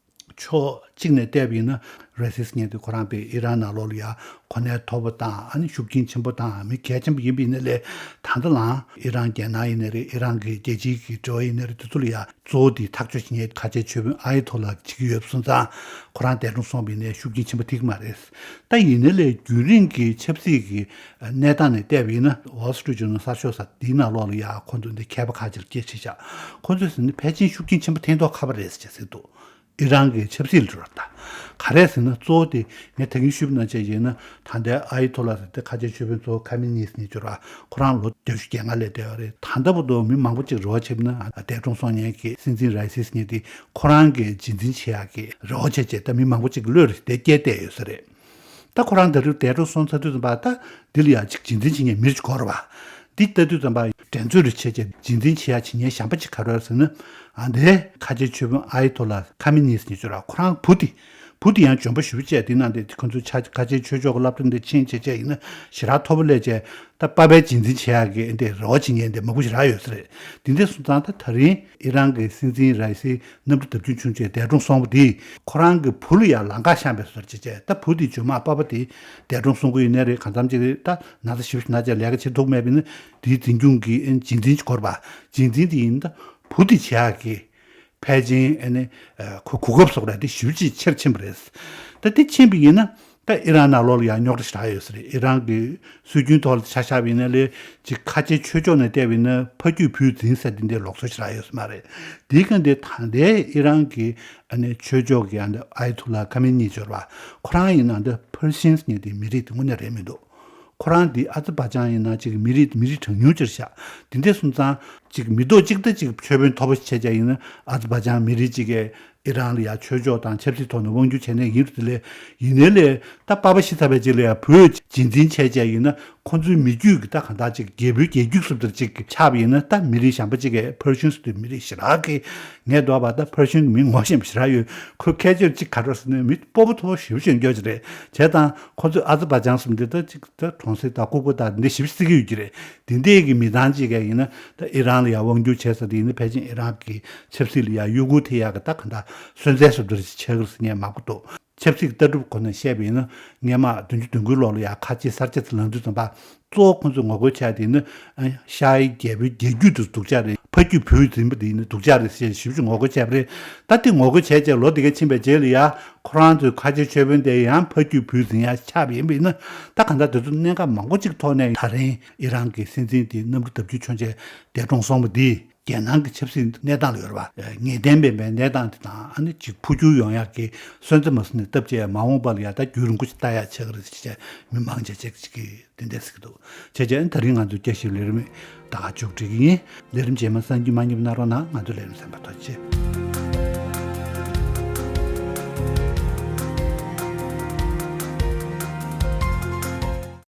ཕྱོགས་གཅིག་ནས་བལྟས་པ་ཡིན་ན་རེ་སིས་ཉེ་དུས་ཁོ་རང་པའི་ཨི་རན་ནང་ལོགས་ལ་ཡ་གོ་གནས་མཐོ་པོ་དང་ཨ་ནི་ཤུགས་རྐྱེན་ཆེན་པོ་དང་མི་གལ་ཆེན་པོ་ཡིན་པ་ཡིན་ན་ལས། ད་ལྟ་ལའང་ཨི་རན་རྒྱལ་ནང་ཡིན་ན་རེད། ཨི་རན་གྱི་རྒྱལ་སྤྱིའི་གི་འབྲེལ་བ་ཡིན་ན་རེད། དེ་ཚོ་ལ་ཡ་གཙོ་བོ་དེ་ཐག་གཅོད་བྱེད་མཁན་ཁ་ཆེའི་ཆོས་དཔོན་ཨ་ཡ་ཐོ་ལ་བྱེད་ཀྱི་ཡོད་པ་སོང་ཙང་ཁོ་རང་འདས་གྲོངས་སོང་བ་ཡིན་ནའི་ཤུགས་རྐྱེན་ཆེན་པོ་ཐེབས་ཀྱི་མ་རེད། ད་ཡིན་ནའི་ལས་རྒྱུན་རིང་གི་ཆབ་སྲིད་ཀྱི་གནས་སྟངས་ནས་བལྟས་པ་ཡིན་ན། Wall Street Journal གསར་ཤོག་ཟེར་འདིའི་ནང་ལོགས་ལ་ཡ་ཁོ་ཚོ་འདི་མཁས་པ་ཁག་ཅིག་སྐད་ཆ་བཤད་བཞག་ཁོ་ཚོས་ཟེར་ན་ཕལ་ཆེར་ཤུགས་རྐྱེན་ཆེན་པོ་ཐེབས་མདོག་ཁ་པོ་རེད་ཟེར་བྱས་ཟེར་འདུག་ཨི་རན་གྱི་ཆབ་སྲིད་ལ་འགྲོ་བ་དང་། ག་རེ་ཟེར་ན་གཙོ་བོ་དེ་ངས་ད་གིན་ཞུས་པ་ནང་བཞིན་ཡིན་ན། ད་ལྟའི་ཨ་ཡ་ཐོ་ལ་ཟེར་དེ་ཁ་ཆེའི་ཆོས་དཔོན་གཙོ་བོ་ཁ་མི་ནི་ཟེར་མཁན་ཅིག་ཡོད་རེད་བ། ཁོ་རང་ལོ་བརྒྱད་ཅུ་གྱ་ལྔ་སླེབས་བསྡད་ཡོད་རེད། ད་ལྟ་བར་དུ་མི་མང་པོ་ཅིག་རེ་བ་བྱས་པ་ན་འདས་གྲོངས་སོང་མཁན་གྱི་སྲིད་འཛིན་རེ་སིས་ཉེ་དེ་ཁོ་རང་གི་རྗེས་འཛིན་བྱེད་ཡག་གི་རེ་བ་བྱས་བྱས་ད་མི་མང་པོ་ཅིག་གི་བློ་རེ་བདེ་སྐྱེས་བསྡད་ཡོད་ས་རེད། ད་ཁོ་རང་འདི་རུ་འདས་གྲོངས་སོང་ཚར་དུས་ཙམ་པ་ད་འདི་ལ་ཡ་ཅིག་རྗེས་འཛིན་བྱེད་མཁན་མི་རེ་ཅིག་དགོས་རེད་བ། འདི་ལྟ་དུས་ཙམ་པ་འགྲན་རྩོད་རེ་བྱས་བྱས་རྗེས་འཛིན་བྱེད་ཡ་བྱེད་མཁན་གཞན་པ་ཅིག་ག་རེ་རེད་ཟེར་ན། ཨ་འདི་ཁ་ཆེའི་ཆོས་དཔོན་ཨ་ཡ་ཐོ་ལ་ཁ་མི་ནི་ཟེར་མཁན་ཅིག་ཡོད་རེད་བ། ཁོ་རང་བུ་དེ་ བུ་དེ་ཡང་འཇོན་པོ་ཞེ་པོ་བྱས། དེ་ནང་དེ་ཁོ་ཚོའི་ཆ་ཁ་ཆེའི་ཆོས་ཕྱོགས་ཀྱི་སློབ་གྲྭ་འདི་ཕྱིན་བྱས་བྱས་ཡིན་ན་ཞེ་དྲག་མཐོ་པོ་སླེབས་བྱས། ད་པ་ཕའི་རྗེས་འཛིན་བྱེད་ཡག་གི་འདི་རེ་བ་བྱེད་མཁན་འདི་མང་པོ་ཞེ་དྲག་ཡོད་ས་རེད། དེ་འདྲ་སོང་ཙང་ད་ད་རིང་ཨི་རན་གྱི་སྲིད་འཛིན་ར་ཨི་སི་གནམ་གྲུ་བརྡབ་ཆག་བྱུང་བྱས་འདས་གྲོངས་སོང་བ་དེས་ཁོ་རང་གི་བུ་ལ་ཡང་ལམ་ཁ་བཤམས་པའི་བཟོ་འདྲ་བྱས་བྱས། ད་བུ་དེ་བྱུས་མ་པ་ཕ་དེ་འདས་གྲོངས་སོང་གི་ཡོད་ནའི་རེད། གང་འཚམ་ཅིག་རེད། ད་ན་ཚ་ཞེ་པོ་ཞིག་ན་བྱས་ལས་ཀ་བྱེད་ཐུབ་མེད་པ་ཡིན་ན་དེའི་འཛིན་སྐྱོང་གི་རྗེས་འཛིན་ཅིག་དགོས་རེད་པ། རྗེས་འཛིན་དེ་ཡིན་ད་བུ་དེ་བྱེད་ཡག་གི་ཕལ་ཆེར་ཨ་ནི་ཨ་ཁོ་གོ་སྐབས་བཟོ་འདྲ་དེ་ཞེ་པོ་ཅིག་ཆེར་ཕྱིན་པ་རེད། ད་དེ་ཕྱིན་པ་ཡིན་ན་ད་ཨི་རན་ནང་ལོགས་ལ་ཡང་རྙོག་དྲ་ཞེ་དྲག་ཡོད་ས་རེད། ཨི་རན་གྱི་སྲོལ་རྒྱུན་ཐོག་ལ་ཆ་བཞག་པ་ཡིན་ན་ལས་ཅིག་ཁ་ཆེའི་ཆོས་ཕྱོགས་ནས་བལྟས་པ་ཡིན་ན་ཕ་རྒྱུད་བུས་འཛིན་ཟེར་དེ་འདྲའི་ལུགས་སྲོལ་ཞེ་དྲག་ཡོད་ས་མ་རེད། དེའི་སྒང་དེ་ད་ལྟའི་ཨི་རན་གྱི་ཨ་ནི་ཆོས་ཕྱོགས་ཀྱི་ཨ་ནི་ཨ་ཡ་ཐུ་ལ་ཁ་མེ་ནི་ཟེར་བ་ཁོ་རང་ཡིན་ན་འདི་ཕར་ཤིན་ཟེར་མཁན་དེ་མི་རིགས་དེ་དངོས་གནས་རེད་མི་འདུག་ཁོ་རང་འདི་ཨ་ཛར་བྷ་ཇན་ཡིན་ན་ཅིག་མི་རིགས་མི་རིགས་གྲངས་ཉུང་ཅིག་རེད་ཤག་དེ་འདྲ་སོང་ཙང་ཅིག་མི་ཐོག་གཅིག་ད་ཅིག་ཆོས་དཔོན་མཐོ་པོ་ཞིག་བྱས་ཀྱང་ཡིན་ན་ཨ་ཛར་བྷ་ཇན་མི་རིགས་ཅིག་གིས་ཨི་རན་ལ་ཡང་ཆོས་ཕྱོགས་དང་ཆབ་སྲིད་ཐོག་ནས་དབང་སྒྱུར་བྱས་ནས་ཡིན་རུང་དེ་ལས་ཡིན་ནའི་ལས་ད་པ་ཕ་ཤི་ཚར་བའི་རྗེས་ལ་ཡང་བུས་རྗེས་འཛིན་བྱས་བྱས་ཡིན་ན་ཁོ་ཚོའི་མི་རྒྱུད་ཀྱི་ད་གང་ལྟར་ཅིག་རྒྱལ་པོའི་རྒྱལ་རྒྱུད་བཟོ་འདྲ་ཅིག་ཆགས་པ་ཡིན་ན་ད་མི་རིགས་གཞན་པ་ཅིག་གིས་ཕར་ཤིན་ཟེར་དུས་མི་རིགས་ཞེ་དྲག་གི་ངས་འདོད་པ་ད་ཕར་ཤིན་གྱི་མི་ངོ་ཤེས་པ་ཞེ་དྲག་ཡོད། ཁོ་སྐད་ཆ་ཅིག་ག་འདྲ་ཟེར་ན་མི་སྤོ་བོ་མཐོ་པོ་ཞེ་པོ་ཅིག་ཡོད་ཀྱི་རེད། བྱས་ཙང་ཁོ་ཚོས་ཨ་ཛར་བྷ་ཇན་ཟེར་མཁན་འདི་ད་ཅིག་ད་གྲོང་གསེབ་དང་ལྐུགས་པ་དང་འདི་ཞེ་པོ་ཅིག་བརྩི་གི་ཡོད་ཀྱི་རེད། དེ་འདྲའི་གི་མི་ཚང་ཅིག་གིས་ཡིན་ན་ད་ཨི་རན་ལ་ཡང་དབང་སྒྱུར་བྱས་ཚར་དེ་ཡིན་ན་ཕལ་ཆེར་ཨི་རན་གྱི་ཆབ་སྲིད་ལ་ཡང་གཡོ་འགུལ་ཐེབས་ཡག་གི་ད་གང་ལྟར་སོན་རྩལ་བཟོ་འདྲ་ཞིག་ཆགས་ཀྱི་རེད་ཟེར་མཁན་མང་པོ་འདུག་ཆབ་སྲིད་ཀྱི་ལྟ་གྲུབ་སྒོ་ནས་བཤད་པ་ཡིན་ན་སྔོན་མ་བདུན་ཅུ་དོན་དགུའི་ལོ་ལ་ཡང་ཁ་ཆེ་གསར་བརྗེ་ཚོ་ལངས་དུས་ཙམ་པ་གཙོ་བོ་ཁོང་ཚོས་ངོ་རྒོལ་བྱས་དེ་ནི་ཨ་ཤ་ཡི་རྒྱལ་པོའི་རྒྱལ་རྒྱུད་དུ་སྡུག་ཅག་རེད། ཕ་རྒྱུད་བུས་འཛིན་པ་དེ་ནི་སྡུག་ཅག་རེད་ཟེར་ཞེ་པོ་ཅིག་ངོ་རྒོལ་བྱས་པ་རེད། ད་དེ་ངོ་རྒོལ་བྱས་རྗེས་ལོ་དེ་ག་ཕྱིན་པའི་རྗེས་ལ་ཡང་ཁོ་རང་ཚོའི་ཁ་ཆེ་ཆོས་དཔོན་དེ་ཡང་ཕ་རྒྱུད་བུས་འཛིན་ཡག་ཆགས་པ་ཡིན་པ་ཡིན་ན་ད་གང་ལྟར་དེ་ཚོ་གནད་འགག་མང་པོ་ཅིག་ཐོག་ནས་ད་རིང་ཨི་རན་གྱི་སྲིད་འཛིན་དེ་གནམ་གྲུ་བརྡབ་ཆག་བྱུང་རྗེས་འདས་གྲོངས་སོང་བ་འདི། རྒྱལ་ནང་གི་ཆབ་སྲིད་གནས་སྟངས་ལ་ཡོད་རེད་པ། ངེས་གཏན་མེད་པའི་གནས་སྟངས་དེ་དང་ཨ་ནི་ཅིག་འཕོ་འགྱུར་ཡོང་ཡག་གི་སོན་རྩ་མ་ཟིན་ནས་བཏབ་བྱས་མ་འོངས་པ་ལ་ཡང་ད་རྒྱུན་རིང་པོ་ཞིག་ལྟ་ཡག་ཆགས་ཀྱི་རེད་ཅེས་མི་མང་ཆེ་ཅིག་གིས་དེ་འདྲ་ཟེར་གྱི་འདུག་བྱས་ཙང་ད་རིང་ང་ཚོའི་བརྒྱ་ཞིབ་ལས་རིམ་ད་ག་མཇུག་སྒྲིལ་གྱི་ཡིན། ལས་རིམ་རྗེས་མ་གསན་རྒྱུ་མ་བསྙེལ་བ་གནང་རོགས་གནང་། ང་ཚོའི་ལས་རིམ་གསན་པར་ཐུགས་རྗེ་ཆེ།